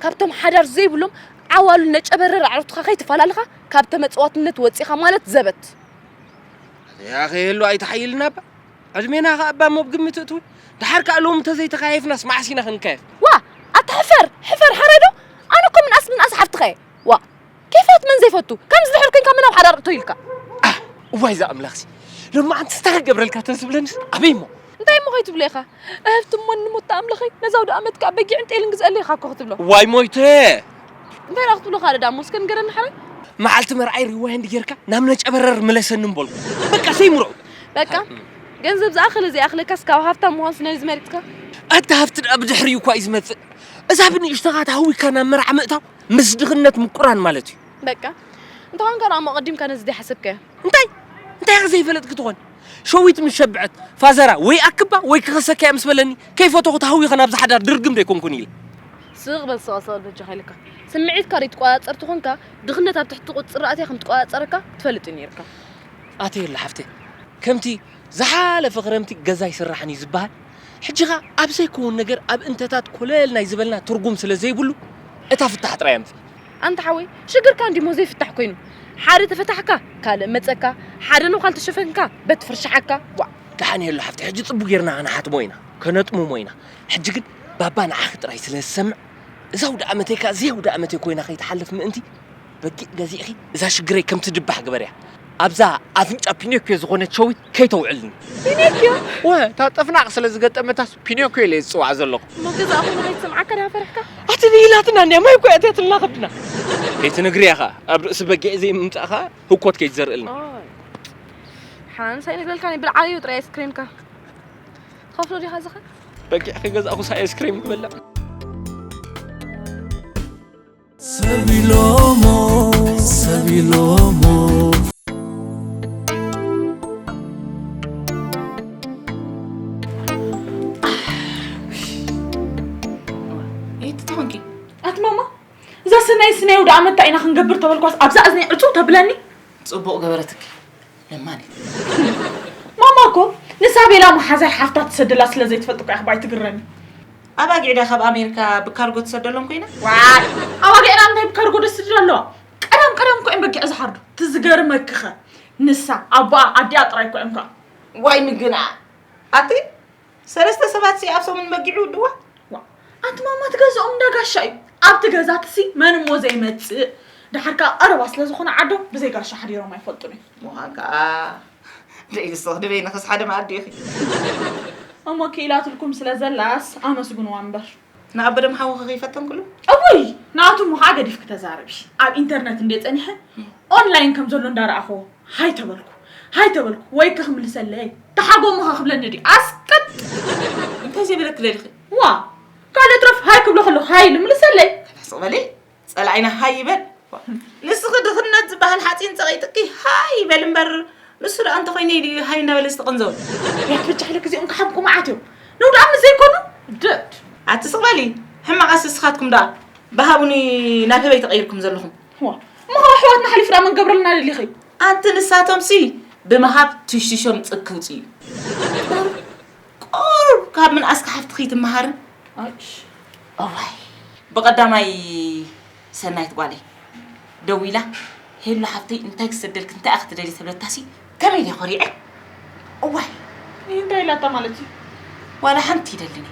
ካብቶም ሓዳር ዘይብሎም ዓዋሉ ነጨበረር ኣዕሩኽትኻ ከይትፈላልኻ ካብ ተመጽዋትነት ወጺኻ ማለት ዘበት። ያኸ የሉ ኣይትሓይልና እባ ዕድሜና ኸኣ እባ እሞ ብግምት እትው ደሓር ከኣ ሎም እንተዘይተኻየፍናስ መዓስ ኢና ክንካየፍ ዋ ኣታ ሕፈር ሕፈር ሓራይ ዶ ኣነ እኮ ምንኣስ ምንኣስ ሓፍትኻ እየ ዋ ከይፈት መን ዘይፈቱ ከምዚ ድሕር ኮንካ ምናብ ሓዳር እቶ ኢልካ እዋይ ዛ ኣምላኽሲ ሎማዓንቲ እንታይ ክገብረልካ ተን ዝብለንስ ኣበይ እሞ እንታይ እሞ ከይትብሎ ኢኻ እህፍቲ እሞ ንሞት ተኣምለኸይ ነዛ ውደ ኣመት ከኣ በጊዕን ጤልን ግዝአለይ ኢኻ እኮ ክትብሎ ዋይ ሞይተ እንታይ ዳ ክትብሎ ካልእ ዳ እሞ እስከ ንገረኒ ሓራይ መዓልቲ መርዓይ ሪዋይንድ ጌርካ ናብ ነጨበረር ምለሰኒ ምበልኩ በቃ ሰይ ምርዑ በቃ ገንዘብ ዝኣኽለ ዘይኣኽለካስ ካብ ሃፍታም ምዃን ስነዚ መሪፅካ ኣታ ሃፍቲ ደኣ ብድሕሪኡ እኳ እዩ ዝመፅእ እዛ ብንእሽቶኻ ተሃዊካ ናብ መርዓ ምእታው ምስ ድኽነት ምቁራን ማለት እዩ በቃ እንተኾንካ ደኣ እሞ ኣቐዲምካ ነዚ ዘይሓሰብካዮ እንታይ እንታይ ኢኻ ዘይፈለጥኪ ትኾኒ ሸዊት ምስ ሸብዐት ፋዘራ ወይ ኣክባ ወይ ክኸሰካያ ምስ በለኒ ከይፈተኹ ተሃዊኸ ናብዚ ሓዳር ድርግም ዶ ኣይኮንኩን ኢለ ስቕ በል ስቕ በል በጃኻ ኢለካ ስምዒትካ ዘይትቆፃፀር ተኾንካ ድኽነት ኣብ ትሕቲ ቁፅፅር ኣትያ ከም ትቆፃፀረካ ትፈልጥ እዩ ነይርካ ኣተየላ ሓፍተይ ከምቲ ዝሓለፈ ክረምቲ ገዛ ኣይስራሕን እዩ ዝበሃል ሕጂ ኸኣ ኣብ ዘይከውን ነገር ኣብ እንተታት ኮለል ናይ ዝበልና ትርጉም ስለ ዘይብሉ እታ ፍታሕ ጥራይ ኣምጽእ ኣንታ ሓወይ ሽግርካ እንዲሞ ዘይፍታሕ ኮይኑ ሓደ ተፈታሕካ ካልእ መጸካ ሓደ ነዃል ተሸፈንካ በት ፍርሽሓካ ዋእ ደሓን የሎ ሓፍተይ ሕጂ ጽቡ ጌርና ከነሓትሞ ኢና ከነጥምሞ ኢና ሕጂ ግን ባባ ንዓኺ ጥራይ ስለ ዝሰምዕ እዛ ውድኣመተይ ከኣ ዘይ ውድኣመተይ ኮይና ከይትሓልፍ ምእንቲ በጊዕ ገዚእኺ እዛ ሽግረይ ከም ትድባሕ ግበርያ። ኣብዛ ኣፍንጫ ፒኖክዮ ዝኾነት ሸዊት ከይተውዕልኒ። ፒኖክዮ? ወ፣ እታ ጠፍናቕ ስለ ዝገጠመታስ ፒኖክዮ ኢለ ዝጽዋዕ ዘለኹ። እሞ ገዛእኹም ንኸይትሰምዓካ ድያ ፈሪሕካ? ኣቲ ንኢላትና እንድያ ማይ እኮ እያ እትያትልና ከብድና። ከይትነግርያ ኸኣ ኣብ ርእሲ በጊዕ ዘይምምጻእ ኸኣ ህኮት ከይትዘርእልና። ኦይ። ሓንሳይ ነግረልካ ናይ ብልዓለዮ ጥራይ ኣይስክሬምካ። ትኸፍሎ ዲኻ ዝኸ? በጊዕ ከይገዛእኹስ ኣይስክሬም ክበልዕ። ሰብ ኢሎሞ ሰብ ኢሎሞ ኣቲ ማማ እዛ ሰናይ ስናይ ወደ ኣመታ ኢና ክንገብር ተበልኳስ ኣብዛ እዝኒ ዕፁ ተብለኒ ፅቡቅ ገበረትኪ ለማኒ ማማ እኮ ንሳ ቤላ መሓዛይ ሓፍታ ትሰደላ ስለ ዘይትፈልጥ እኮ ኢኽባ ኣይትግረሚ ኣባጊዕ ድያ ካብ ኣሜሪካ ብካርጎ ትሰደሎም ኮይና? ዋይ ኣባጊዕና እንታይ ብካርጎ ደስ ዝብል ኣለዋ? ቀዳም ቀዳም እኮ እዮም በጊዕ ዝሓርዱ። ትዝገርመኪኸ ንሳ ኣቦኣ ኣዲኣ ጥራይ እኮ እዮም ከኣ። ዋይ ምግንኣ ኣቲ ሰለስተ ሰባት ሲ ኣብ ሰሙን በጊዕ ይውድዋ? ዋ ኣንቲ ማማ እቲ ገዝኦም እንዳ ጋሻ እዩ። ኣብቲ ገዛ ትሲ መን እሞ ዘይመጽእ። ደሓር ከኣ ቀረባ ስለ ዝኾነ ዓዶም ብዘይ ጋሻ ሓዲሮም ኣይፈልጡን እዮም። ምዃን ከኣ ደይ ንስኺ ንበይንኽስ ሓደ መኣዲ ኢኺ። እሞ ክኢላትልኩም ስለ ዘላስ ኣመስግንዋ እምበር። ንኣቦ ደም ሓውኺ ከይፈተንክሉ? እውይ! ንኣቱም ኸኣ ገዲፍኪ ተዛረቢ። ኣብ ኢንተርነት እንድየ ጸኒሐ ኦንላይን ከም ዘሎ እንዳረኣኽዎ ሃይ ተበልኩ። ሃይ ተበልኩ። ወይከ ክምልሰለይ? ተሓጎምኸ ክብለኒ ድዩ? ኣስቅጥ! እንታይ ዘይበለኪ ደሊኺ? ዋ! ካልእ ትረፍ ሃይ ክብሎ ከለኹ ሃይ ንምልሰለይ? ስቕ በሊ። ጸላኢና ሃይ ይበል። ንስኺ ድኽነት ዝበሃል ሓጺን ጸቒጥኪ ሃይ ይበል እምበር ንሱ ደኣ እንተኾይነ ኢሉ እዩ ሃይ እናበለ ዝተቐንዘወ። ያት በጃ ክለ ግዜኦም ክሓብቁ መዓት እዮም። ነው ደኣ ምስ ዘይኮኑ ደድ ኣቲ ስቕ በሊ። ሕማቕ ኣስስኻትኩም ደኣ ብሃቡኒ ናብ ህበይ ተቐይርኩም ዘለኹም። ዋ፣ እሞ ካብ ኣሕዋትና ሓሊፍና መን ገብረልና ደሊኺ? ኣንቲ ንሳቶም ሲ ብምሃብ ትሽትሾም ጽግ ክውጽእ እዩ። ቁሩብ ካብ ምንኣስካ ሓፍትኺ ትመሃርን ኣይሽ። እዋይ። ብቐዳማይ ሰናይት ጓለይ ደዊላ፣ ሄሉ ሓፍተይ እንታይ ክሰደልክ እንታይ ክትደሊ ተብለታሲ ከመይ ድየ ኮሪዐ። እዋይ። እንታይ ኢላታ ማለት እዩ? ዋላ ሓንቲ ይደልኒ።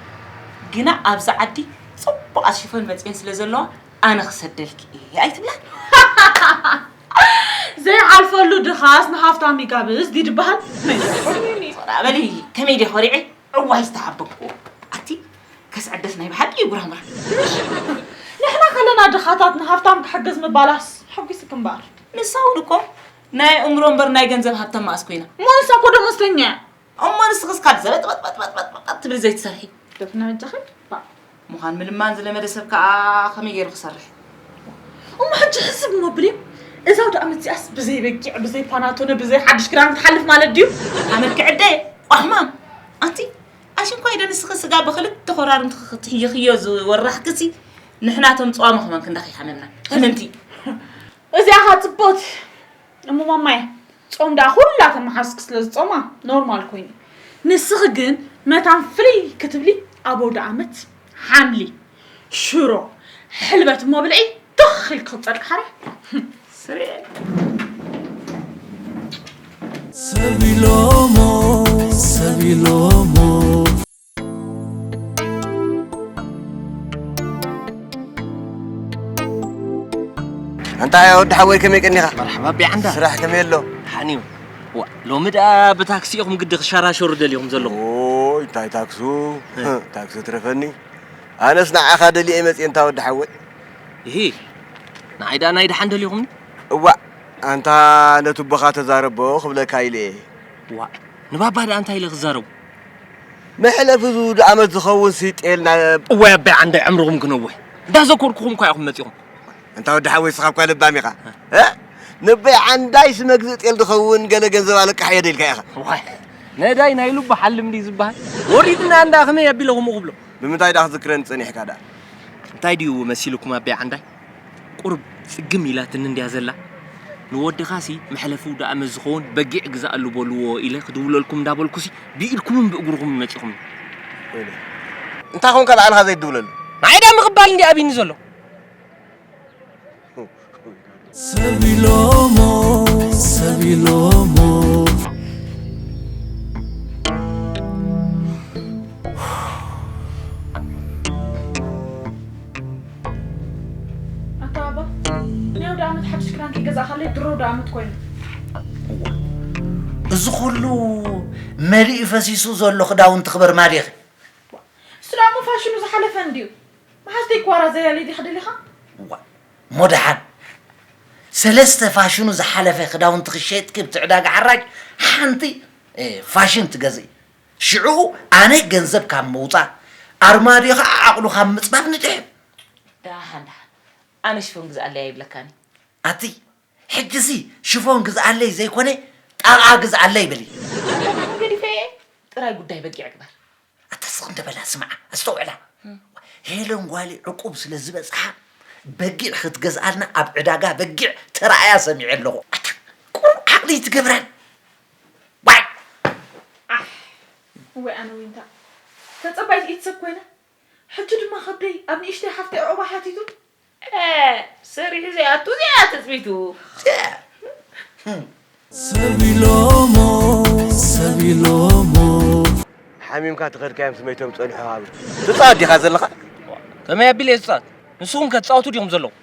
ግና ኣብዚ ዓዲ ጽቡቓት ሽፎን መጽየን ስለ ዘለዋ ኣነ ክሰደልክ እየ ኣይትብላን። ዘይሓልፈሉ ድኻስ ንሃፍታም ይጋብዝ ድዩ ዝበሃል? ቆራ በሊ። ከመይ ድየ ኮሪዐ። እዋይ ዝተሓበቅኩ። ኣቲ ከስዕደስ ናይ ብሓቂ እዩ ጉራምራ። ንሕና ከለና ድኻታት ንሃፍታም ክሕግዝ ምባላስ ሓጒስኪ እምበኣር። ንሳ እውን እኮ ናይ እምሮ እምበር ናይ ገንዘብ ሃብታም መኣስ ኮይና። እሞ ንሳ እኮ ደሞዝተኛ እያ። እሞ ንስኽስ ካብ ዘበጥበጥበጥበጥበጥ ትብል ዘይትሰርሒ። ደፍና መጃኺ? ባ። ምዃን ምልማን ዝለመደ ሰብ ከኣ ከመይ ገይሩ ክሰርሕ? እሞ ሕጂ ሕስብ እሞ ብሊ፣ እዛ ኣውደ ኣመት እዚኣስ ብዘይ በጊዕ፣ ብዘይ ፓናቶነ፣ ብዘይ ሓድሽ ክዳን ክትሓልፍ ማለት ድዩ? ኣመልኪ ዕደ ቋሕማም። ኣንቲ ኣሽንኳይ ዶ ንስኺ ስጋ ብኽልተ ኮራርምቲ ክትሕይኽዮ ዝወራሕክሲ ንሕና እቶም ጸዋሙ ከማን ክንዳኺ ሓመምና። ሕምምቲ። እዚኣ ኸኣ ጽብቕቲ። እሞ ማማየ፣ ጾም ደኣ ኩላተን መሓዙትኪ ስለ ዝጾማ ኖርማል ኮይኑ። ንስኺ ግን መታን ፍልይ ክትብሊ ኣብ ኣውደ ኣመት ሓምሊ፣ ሽሮ፣ ሕልበት እሞ ብልዒ ትኽ ኢልኪ ክትጸድቂ ሓራ። ስርኤ። ሰብ ኢሎሞ፣ ሰብ ኢሎሞ። ኣንታ ወዲ ሓወይ ከመይ ቀኒኻ? መርሓባ ኣቢ ዓንዳ። ስራሕ ከመይ ኣሎ? ደሓን እዩ። ዋ፣ ሎሚ ደኣ ብታክሲ ኢኹም ግዲ ክሸራሸሩ ደሊኹም ዘለኹም። ኦይ፣ እንታይ ታክሱ? እ። ታክሲ ትረፈኒ። ኣነስ ንዓኻ ደልየ መጽየ እንታ ወዲ ሓወይ። እሂ፣ ንዓይ ደኣ ናይ ደሓን ደሊኹምኒ? እዋእ፣ ኣንታ ነቲ ኣቦኻ ተዛረቦ ክብለካ ኢለ እየ። ዋ፣ ንባባ ደኣ እንታይ ኢለ ክዛረቡ? መሕለፊ ዝውድእ ዓመት ዝኸውን ሲ ጤል ናብ እዋይ ኣባይ ዓንዳይ ዕምርኹም ክነውሕ። እንዳዘኮርኩኹም እኳ ኢኹም መጺኹም። ኣንታ ወዲ ሓወይ፣ ንስኻ እኳ ለባም ኢኻ። እ? ንበይ ዓንዳይ ሲ መግዝእ ጤል ዝኸውን ገለ ገንዘብ ኣለቃሕ እየ ደልካ ኢኻ። ዋይ፣ ነዳይ ናይ ልቡ ሓልም ድዩ ዝበሃል? ወሪድና እንዳ ከመይ ኣቢለ ከምኡ ክብሎ? ብምንታይ ደኣ ክዝክረኒ ጸኒሕካ ደኣ? እንታይ ድዩ መሲልኩም ኣባይ ዓንዳይ? ቁሩብ ጽግም ኢላትኒ እንድያ ዘላ። ንወድኻሲ መሕለፊ ውዳእ ዓመት ዝኸውን በጊዕ ግዝኣሉ በልዎ ኢለ ክድውለልኩም እንዳበልኩሲ ብኢድኩምን ብእግርኹምን መጺኹም። ወይለ። እንታይ ኾንካ ባዕልኻ ዘይትድውለሉ? ንዓይ ደኣ ምቕባል እንድዩ ኣቢኒ ዘሎ። ሰብ ኢሎሞ፣ ሰብ ኢሎሞ። ኣታ ኣባ፣ ናይ ኣውደ ዓመት ሓድሽ ክዳን ከይገዛእኻለይ ድሮ ኣውደ ዓመት ኮይኑ። እዚ ኩሉ መሊኡ ፈሲሱ ዘሎ ክዳውንቲ ክበርማ ዲኺ? እሱ ደኣ እሞ ፋሽኑ ዝሓለፈ እንድዩ። መሓዝተይ ክዋራ ዘያለይ ዲኻ ደሊኻ? ዋ፣ እሞ ደሓን ሰለስተ ፋሽኑ ዝሓለፈ ክዳውንቲ ክሸጥኪ ኣብቲ ዕዳጋ ሓራጅ ሓንቲ፣ እ፣ ፋሽን ትገዝኢ። ሽዑ ኣነ ገንዘብ ካብ ምውጻእ፣ ኣርማድዮ ኸዓ ዓቕሉ ካብ ምጽባብ ንድሕን። ደሓን፣ ደሓን። ኣነ ሽፎን ግዝኣለይ ኣይብለካን። ኣቲ፣ ሕጂሲ ሽፎን ግዝኣለይ ዘይኮነ፣ ጣቓ ግዝኣለይ በሊ። ኣታ ደሓን ገዲፈ እየ። ጥራይ ጉዳይ በጊዕ ግበር። ኣታ ስቕ እንደ በላ ስምዓ፣ ኣስተውዕላ። እም። ሄለን ጓለይ ዕቁብ ስለ ዝበጽሓ፣ በጊዕ ክትገዝኣልና ኣብ ዕዳጋ በጊዕ ተራእያ ሰሚዐ ኣለኹ። ኣታ ቁሩብ ዓቕሊ ኣይትገብራን? ዋይ! ኣሕ፣ እወይ ኣነ ዊንታ። ተጸባይት ኢድ ሰብ ኮይነ። ሕጂ ድማ ከብደይ ኣብ ንእሽተይ ሓፍተይ ዕቑባ ሓቲቱ። እ፣ ሰሪሑ ዘይኣቱ እዚኣ ትጽቢቱ። ሰብ ኢሎሞ፣ ሰብ ኢሎሞ። ሓሚምካ ተኸድካዮም ስመይቶም ጸኒሑ ሃብ። ትጻወት ዲኻ ዘለኻ? ከመይ ኣቢለ እየ ዝጻወት? ንስኹም ከ ትጻወቱ ዲኹም ዘለኹም?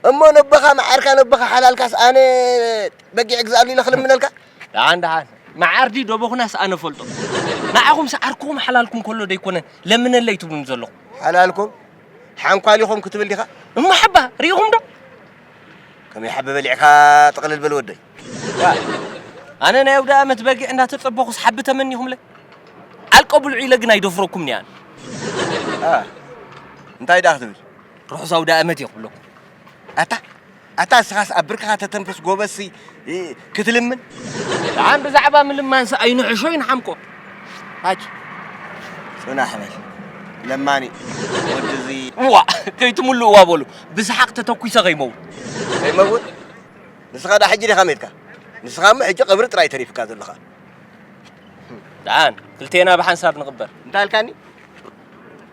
እሞ ነቦኻ መዓርካ ነቦኻ ሓላልካስ ኣነ በጊዕ ግዛሉ ኢለ ክልምነልካ? ደሓን ደሓን። መዓር ድዩ ደቦኹናስ ኣነ ፈልጦ። ንዓኹም ሰዓርኩም ሓላልኩም ከሎ ደይኮነ ለምነለይ ትብሉኒ ዘለኹም? ሓላልኩም? ሓንኳሊኹም ክትብል ዲኻ? እሞ ሓባ ርኢኹም ዶ? ከመይ ሓቢ በሊዕካ ጥቕልል በል ወደይ። ዋ፣ ኣነ ናይ ኣውደ ኣመት በጊዕ እንዳተጸበኹስ ሓቢ ተመኒኹምለ? ኣልቀ ብልዑ ኢለ ግን ኣይደፍረኩምን እየ ኣነ። ኣ፣ እንታይ ደኣ ክትብል? ርሑስ ኣውደ ኣመት እየ ክብለኩም። ኣታ፣ ኣታ እስኻስ ኣብ ብርክኻ ተተንፍስ ጎበዝሲ፣ እ፣ ክትልምን? ደሓን ብዛዕባ ምልማንሲ ኣይንሕሾ ይንሓምቆ። ኣች፣ ጽናሕ በል። ለማኒ፣ ወዲ እዚ ዋ፣ ከይትምልእዋ በሉ። ብሰሓቕ ተተኲሰ ከይመውት። ከይመውት? ንስኻ ዳ ሕጂ ዲኻ ሜትካ? ንስኻ እሞ ሕጂ ቀብሪ ጥራይ ተሪፍካ ዘለኻ። ደሓን፣ ክልቴና ብሓንሳብ ንቕበር። እንታይ ኣልካኒ?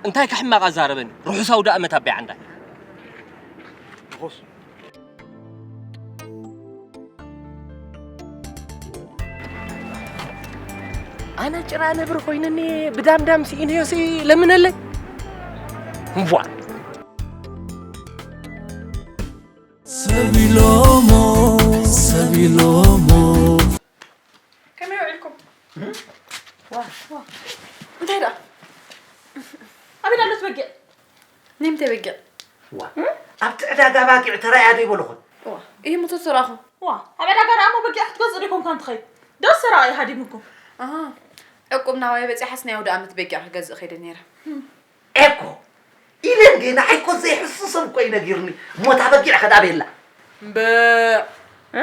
እንታይ ከሕማቕ ኣዛረበኒ? ርሑስ ኣውደ ኣመት ኣቢዓ እንዳ። ርሑስ። ኣነ ጭራ ነብሪ ኮይነኒ ብዳምዳም ስኢነዮሲ ለምነለይ። እምቧ። ሰብ ኢሎሞ፣ ሰብ ኢሎሞ። ከመይ ውዒልኩም? ዋ፣ ዋ። እንታይ ደኣ? ኣበይ ኣሎት በጊዕ? ናይ ምንታይ በጊዕ? ዋ፣ ኣብቲ ዕዳጋ ባጊዕ ተራእያ ዶ ይበልኹን? ዋ፣ እሂ፣ እሞ ተተራእኹ። ዋ፣ ኣብ ዕዳጋ ደኣ እሞ በጊዕ ክትገዝእ ዶ ይኮንካ እንትኸይድ? ዶስ ተራእዩ ሃዲምኩም? ኣሃ፣ ዕቁብ ናባይ በጺሓስ ናይ ኣውደ ኣመት በጊዕ ክገዝእ ከይደ ነይረ። ኤኮ፣ ኢለ እንዴ፣ ንዓይ እኮ ዘይሕሱ ሰብ እኮ እዩ ነጊርኒ። እሞ እታ በጊዕ ከዳ ቤላ። እምበእ። እ?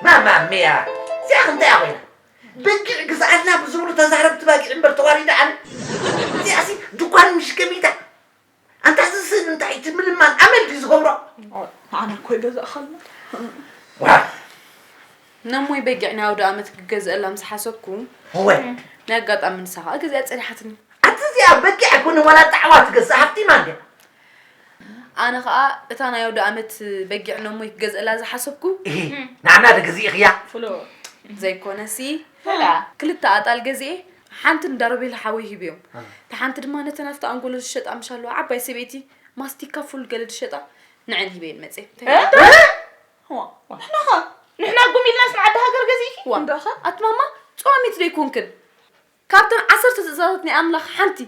ማማ ሚያ፣ እዚኣ እንታይ ኮይና? በጊዕ ግዝኣልና ብዝብሉ ተዛረብቲ ባጊዕ እምበር ተዋሪዳ ኣነ። እዚኣሲ ድኳን ምሽ ከሚታ። ኣንታ እዚ ስእሊ እንታይ እቲ ምልማን ኣመል ድዩ ዝገብሮ? ንዓና እኮ ይገዝእኻልና። ዋ! ነሞይ በጊዕ ናይ ኣውደ ኣመት ክገዝአላ ምስ ሓሰብኩ፣ እወ። ናይ ኣጋጣሚ ንሳ ኸኣ ገዚኣ ጸኒሓትኒ። ኣቲ እዚኣ በጊዕ ኣይኮነ ዋላ ጣዕዋ ትገዝእ ሃብቲማ እንድያ። ኣነ ኸኣ እታ ናይ ኣውደ ኣመት በጊዕ ነሞይ ክገዝአላ ዝሓሰብኩ። እሂ፣ ንዓና ዶ ገዚእኽያ? ፍሎ። ዘይኮነሲ፣ ወላ። ክልተ ኣጣል ገዚኤ፣ ሓንቲ ንዳሮቤል ሓወይ ሂብዮም። እ። እታ ሓንቲ ድማ ነተን ኣብቲ ኣንጎሎ ዝሸጣ ምሽ ኣለዋ ዓባይ ሰበይቲ፣ ማስቲካ ፉል ገለ ዝሸጣ፣ ንዐን ሂበየን መጽየ። እንታይ እ? ዋ፣ ንሕና ኸ? ንሕና ጉም ኢልናስ ንዓዲ ሃገር ገዚእኪ? ዋ፣ እንዳኸ? ኣቲ ማማ፣ ጸዋሚት ዶ ኣይኮንክን? ካብተን ዓሰርተ ትእዛዛት ናይ ኣምላኽ ሓንቲ፣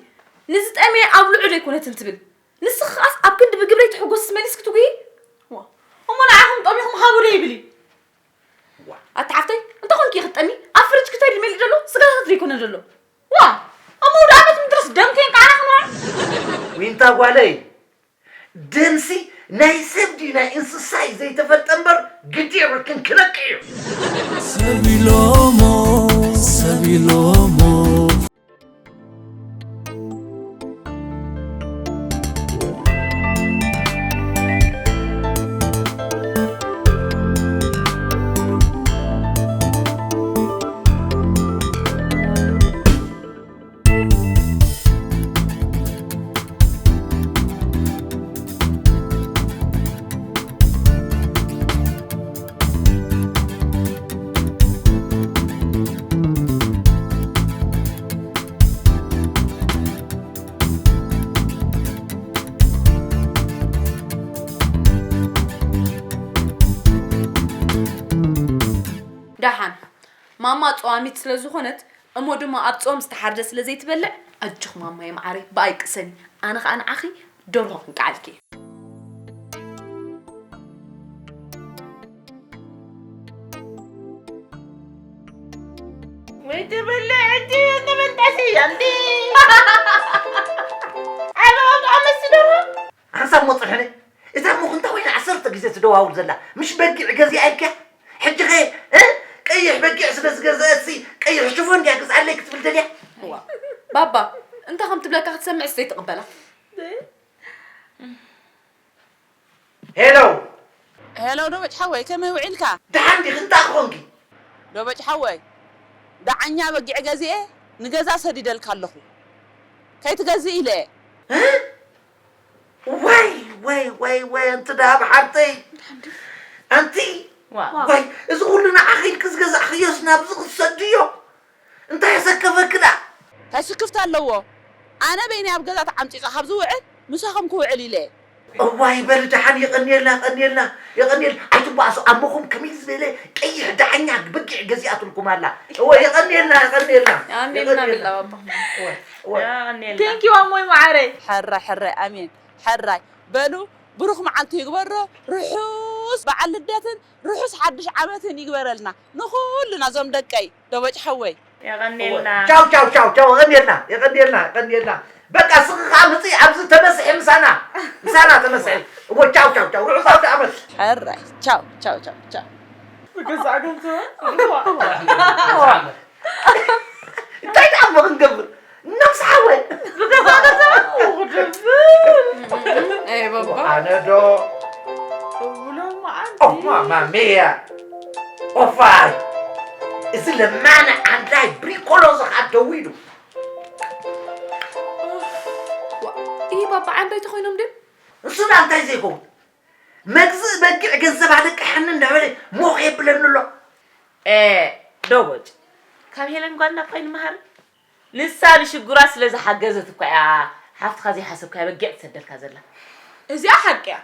"ንዝጠምየ ኣብልዑ" ዶ ኣይኮነትን ትብል? ንስኺ ኸኣስ ኣብ ክንዲ ብግብረይ ትሕጎስስ መሊስኪ ትጉሂ? ዋ፣ እሞ ንዓኹም ጠሚኹም ሃቡ ዶ ይብል እዩ? ዋ። ኣቲ ሓፍተይ፣ እንታይ ኮንኪ ክትጠሚ? ኣብ ፍርጅ ክታይ ድዩ መሊኡ ዘሎ? ስጋታት ዶ ኣይኮነን ዘሎ? ዋ፣ ኣብ መውዳእ ዓመት ምድርስ ደም ከይንቃዕና ክንውዕል? ዊንታ ጓለይ፣ ደምሲ ናይ ሰብ ድዩ ናይ እንስሳ እዩ ዘይተፈልጠ እምበር፣ ግዲ የብልክን፣ ክነቅዕ እዩ። ሰብ ኢሎሞ፣ ሰብ ኢሎሞ። ደሓን ማማ ጸዋሚት ስለ ዝኾነት፣ እሞ ድማ ኣብ ጾም ዝተሓርደ ስለ ዘይትበልዕ፣ ኣጆኺ ማማየ መዓረይ፣ ብኣይ ቅሰኒ፣ ኣነ ኸኣ ንዓኺ ደርሆ ክንቅዓልኪ እየ። ወይ ትበልዕ እቲ፣ እቲ መንጠሲ፣ ኣንቲ። ኣነ ኣብ ዓመት ስደርሆ። ሓንሳብ ሞ ጽንሕኒ። እዛ እሞ ክንታ ኮይና ዓሰርተ ግዜ ትደዋውል ዘላ፣ ምሽ በጊዕ ገዚኣ ኢልክያ? ሕጂ ኸ፣ እ? ቀይሕ በጊዕ ስለ ዝገዘአትሲ፣ ቀይሕ ሽፎን ድያ ግዝኣለይ ክትብል ደልያ? እዋ፣ ባባ፣ እንታይ ከም ትብለካ ክትሰምዕስ ዘይትቕበላ? ሄሎ። ሄሎ፣ ዶበጭ ሓወይ፣ ከመይ ውዒልካ? ደሓን ዲኺ? እንታይ ክኾንኪ? ዶበጭ ሓወይ፣ ደዓኛ በጊዕ ገዚኤ ንገዛ ሰዲደልካ ኣለኹ። ከይትገዝእ ኢለ እየ። እ? ዋይ፣ ዋይ፣ ዋይ፣ ዋይ፣ ኣንቲ ደሃብ ሓብተይ። ኣንቲ፣ ዋ። ዋይ፣ እዚ ኩሉ ንዓኺ ኢልኪ ዝገዛእኽዮስ ናብዚ ክትሰድዮ? እንታይ የሰከፈኪ ደኣ? እንታይ ስክፍታ ኣለዎ? ኣነ በይነይ ኣብ ገዛ ተዓምጺጸ ካብ ዝውዕል፣ ምሳኹም ክውዕል ኢለ እየ። እዋይ፣ በሊ ደሓን፣ የቐንየልና፣ የቐንየልና፣ የቐንየል-፣ ኣይትባእሱ፣ ኣሞኹም ከመይ ዝበለ ቀይሕ ደዓኛ በጊዕ ገዚኣትልኩም ኣላ። እወ፣ የቐንየልና፣ የቐንየልና፣ የቐንየልና። የቐንየልና። ቢላ ባባ። እወ፣ እወ። የቐንየልና። Thank you ኣሞይ መዓረይ። ሕራይ፣ ሕራይ፣ ኣሜን። ሕራይ። በሉ፣ ብሩኽ መዓልቲ ይግበሮ። ርሑስ በዓል ልደትን ርሑስ ሓድሽ ዓመትን ይግበረልና። ንኹልና እዞም ደቀይ፣ ዶበጭ ሓወይ። የቐንየልና። ቻው፣ ቻው፣ ቻው፣ ቻው። የቐንየልና፣ የቐንየልና፣ የቐንየልና። በቃ፣ ስኺ ኸዓ ኣብዚ ተመስሒ ምሳና፣ ምሳና ተመስሒ። እዎ፣ ቻው፣ ቻው፣ ቻው። ርሑስ ኣውደ ዓመት። ሕራይ፣ ቻው፣ ቻው፣ ቻው፣ ቻው። ብገዛእ ገንዘብ። እንታይ ደኣ እሞ ክንገብር? ነብሲ ሓወይ። ብገዛእ ገንዘብ። ኣይ፣ ባባ። ኣነ ዶ? እውሎም መዓልቲ። ኦ፣ ማማ ሚያ። ኦፋይ። እዚ ለማኒ ዓንዳይ ብሪኮሎዚ ከኣ ደዊሉ። ዋ፣ ይህ ባባ ዓንዳይ ተኾይኖም ድዩ? ንሱ ዳ እንታይ ዘይከውን? መግዝእ በጊዕ ገንዘብ ኣለቅሐኒ እንዳበለ ሞኽ የብለኒ ኣሎ። ኤ፣ ዶቦጭ፣ ካብ ሄለን ጓልና እኳ ኣይንመሃርን። ንሳ ንሽግራ ስለ ዝሓገዘት እኳ እያ ሓፍትኻ ዘይሓሰብካያ በጊዕ ትሰደልካ ዘላ። እዚኣ ሓቂ እያ።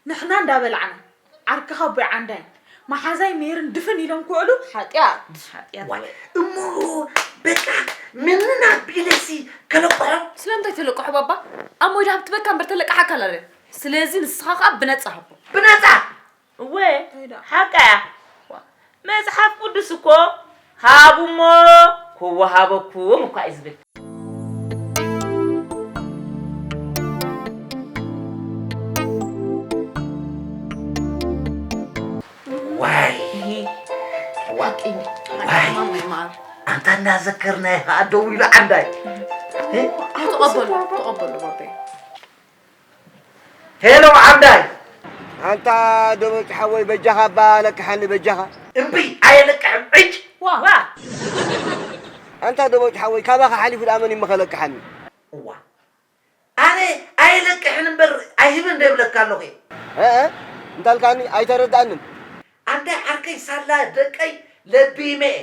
ንሕና እንዳበላዕና ዓርክኻ ኣቦይ ዓንዳይ መሓዛይ ሜርን ድፍን ኢሎም ክውዕሉ ሓጢኣት። ሓጢኣት። ዋይ፣ እሞ በቃ ምንና ቢለሲ ከለቅሖ። ስለምንታይ ተለቅሖ ባባ? ኣብ ሞይዳ ሃብቲ በካ እምበር ተለቅሓካ ኣላለ። ስለዚ ንስኻ ኸኣ ብነጻ ሃቦ። ብነጻ? እወ፣ እንታይ ደኣ? ሓቃ እያ። ዋ፣ መጽሓፍ ቅዱስ እኮ ሃቡ እሞ ክወሃበኩም እኳ እዩ ዝብል። ዋይ። እህ። ዋ-፣ ሓቂ እዩ። ዋይ። ማማ ይማር። ኣንታ እናዘከርናዮ ኸዓ ደው ኢሉ ዓንዳይ። እህ? ኣዎ፣ ተቐበሎ፣ ተቐበሎ ባባይ። ሄሎ ዓንዳይ። ኣንታ ደቦጭ ሓወይ በጃኻ እባ ለቅሓኒ በጃኻ። እምቢ ኣየለቅሕን ዕጭ። ዋ። ዋ። ኣንታ ደቦጭ ሓወይ ካባኻ ሓሊፉ ደኣ መን እዩ እሞ ከለቅሓኒ? እዋ። ኣነ ኣየለቅሕን እምበር ኣይህብን ዶ ይብለካ ኣለኹ እየ። እ፣ እ፣ እንታልካኒ ኣይተረዳእንን። ኣንታ ዓርከይ ሳላ ደቀይ ለቢመ እየ።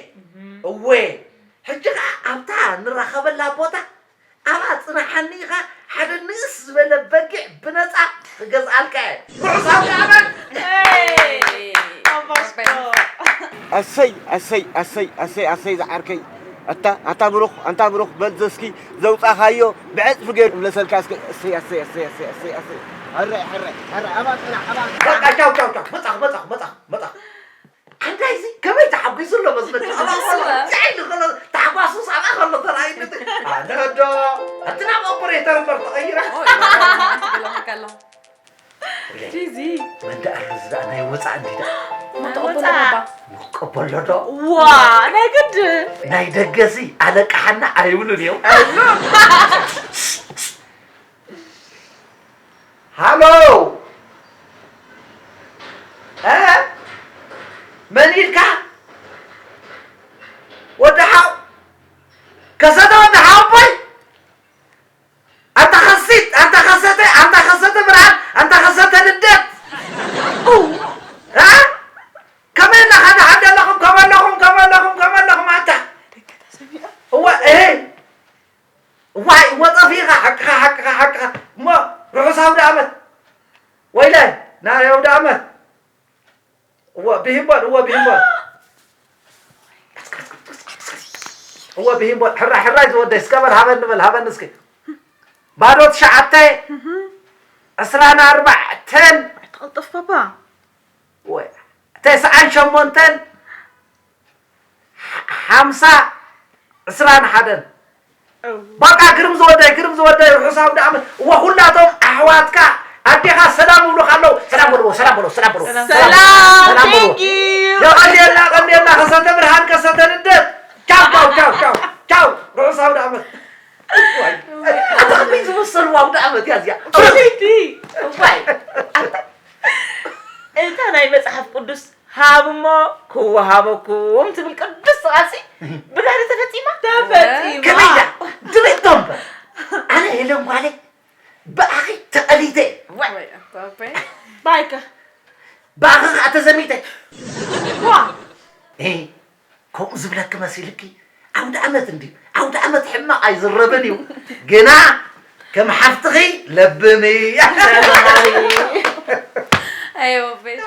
እወ። ሕጂ ኸዓ ኣብታ ንራኸበላ ቦታ ኣብኣ ጽናሓኒ ኢኻ፣ ሓደ ንእስ ዝበለ በጊዕ ብነጻ ክገዝኣልካ እየ። ርሑስ ኣውደ ዓመት! ኣሰይ፣ ኣሰይ፣ ኣሰይ፣ ኣሰይ፣ ኣሰይ፣ ኣሰይ፣ ዝዓርከይ። ኣታ፣ ኣታ ብሩኽ፣ ኣንታ ብሩኽ፣ በል ዘስኪ ዘውጻኻዮ ብዕጽፊ ገይሩ ይምለሰልካ እስከ። ኣሰይ፣ ኣሰይ፣ ኣሰይ፣ ኣሰይ፣ ኣሰይ፣ ኣሰይ። ሕራይ፣ ሕራይ፣ ሕራይ፣ ኣብኣ ጽናሕ፣ ኣብኣ ጽናሕ። በቃ፣ ቻው፣ ቻው፣ ቻው። መጻኹ፣ መጻኹ፣ መጻኹ፣ መጻኹ። ዓንዳይዚ ከመይ ተሓጒሱ ኣሎ መስለካ? እሱ ኣብኣ ከሎ፣ እ። እንታይ ኢሉ ከሎ፣ ታሕጓሱስ ኣብኣ ከሎ ተራእዩኒ። ኣነ ዶ፣ እቲ ናብ ኦፐሬተር እምበር ተቐይረ። ኦይ፣ ትገለመካ ኣሎ። ዲዚ። መን ደኣ ኣሎ እዚ ደኣ ናይ ወጻእ እንዲ ደኣ? ናይ ወጻእ። ንቀበሎ ባባ። ንቀበሎ ዶ? ዋ፣ ናይ ግድን። ናይ ደገሲ ኣለቃሓና ኣይብሉን እዮም። ኣይብሉን። ሃሎ! እ? መን ኢልካ? ወዲ ሓው? ከሰተ ወዲ ሓወቦይ? ኣንታ ከሲት፣ ኣንታ ከሰተ፣ ኣንታ ከሰተ ብርሃን፣ ኣንታ ከሰተ ልደት። ኡ! እ? ከመይ ኣለኻ? ደሓን ደለኹም? ከመ ኣለኹም? ከመ ኣለኹም? ከመ ኣለኹም? ኣንታ? እዋ፣ እህ። እዋይ፣ እወ ጠፊእኻ፣ ሓቅኻ፣ ሓቅኻ፣ ሓቅኻ። እሞ ርሑስ ኣውደ ዓመት። ወይለይ፣ ናይ ኣውደ ዓመት። እወ ብሂምቦል፣ እወ ብሂምቦል። እወ ብሂምቦል፣ ሕራይ፣ ሕራይ ዝወደይ፣ እስከ በል ሃበኒ በል፣ ሃበኒ እስኪ። ባዶ ትሽዓተ፣ ዕስራን ኣርባዕተን። ኣይትቐልጥፍ ባባ። ወይ፣ ተስዓን ሸሞንተን፣ ሓምሳ፣ ዕስራን ሓደን። እው። በቃ ግርም ዝወደይ፣ ግርም ዝወደይ፣ ርሑስ ኣውደ ዓመት። እወ፣ ኩላቶም ኣሕዋትካ፣ ኣዴኻ ሰላም ይብሉኻ ኣለዉ። ሰላም በልዎ፣ ሰላም በልዎ፣ ሰላም በልዎ። ሰላም፣ ሰላም፣ ሰላም በልዎ። Thank you። የቐንየልና፣ ቀንየልና፣ ከሰተ ብርሃን፣ ከሰተ ልደት። ቻው፣ ቻው፣ ቻው፣ ቻው፣ ቻው። ርሑስ ኣውደ ዓመት። ዋይ፣ ኣታ ከመይ ዝመሰሉ ኣውደ ዓመት እያ እዚኣ። ፍልይቲ። ዋይ፣ ኣታ እታ ናይ መጽሓፍ ቅዱስ ሃብ እሞ ክወሃበኩም ትብል ቅድስቲ ቃልሲ ብጋህዲ ተፈጺማ? ተፈጺማ። ከመይ ኢላ? ድሌቶ እምበር። ኣነ ሄለን ጓለይ ብኣኺ ተቐሊተ እየ። ዋይ። ወይ ኣባበይ። ባይከ። ብኣኺ ኸዓ ተዘሚተ። ዋ። እ፣ ከምኡ ዝብለኪ መሲልኪ? ኣውደ ዓመት እንድዩ። ኣውደ ዓመት ሕማቕ ኣይዝረብን እዩ። ግና ከም ሓፍትኺ ለብሚ። ኣይ፣ ኣባበይ።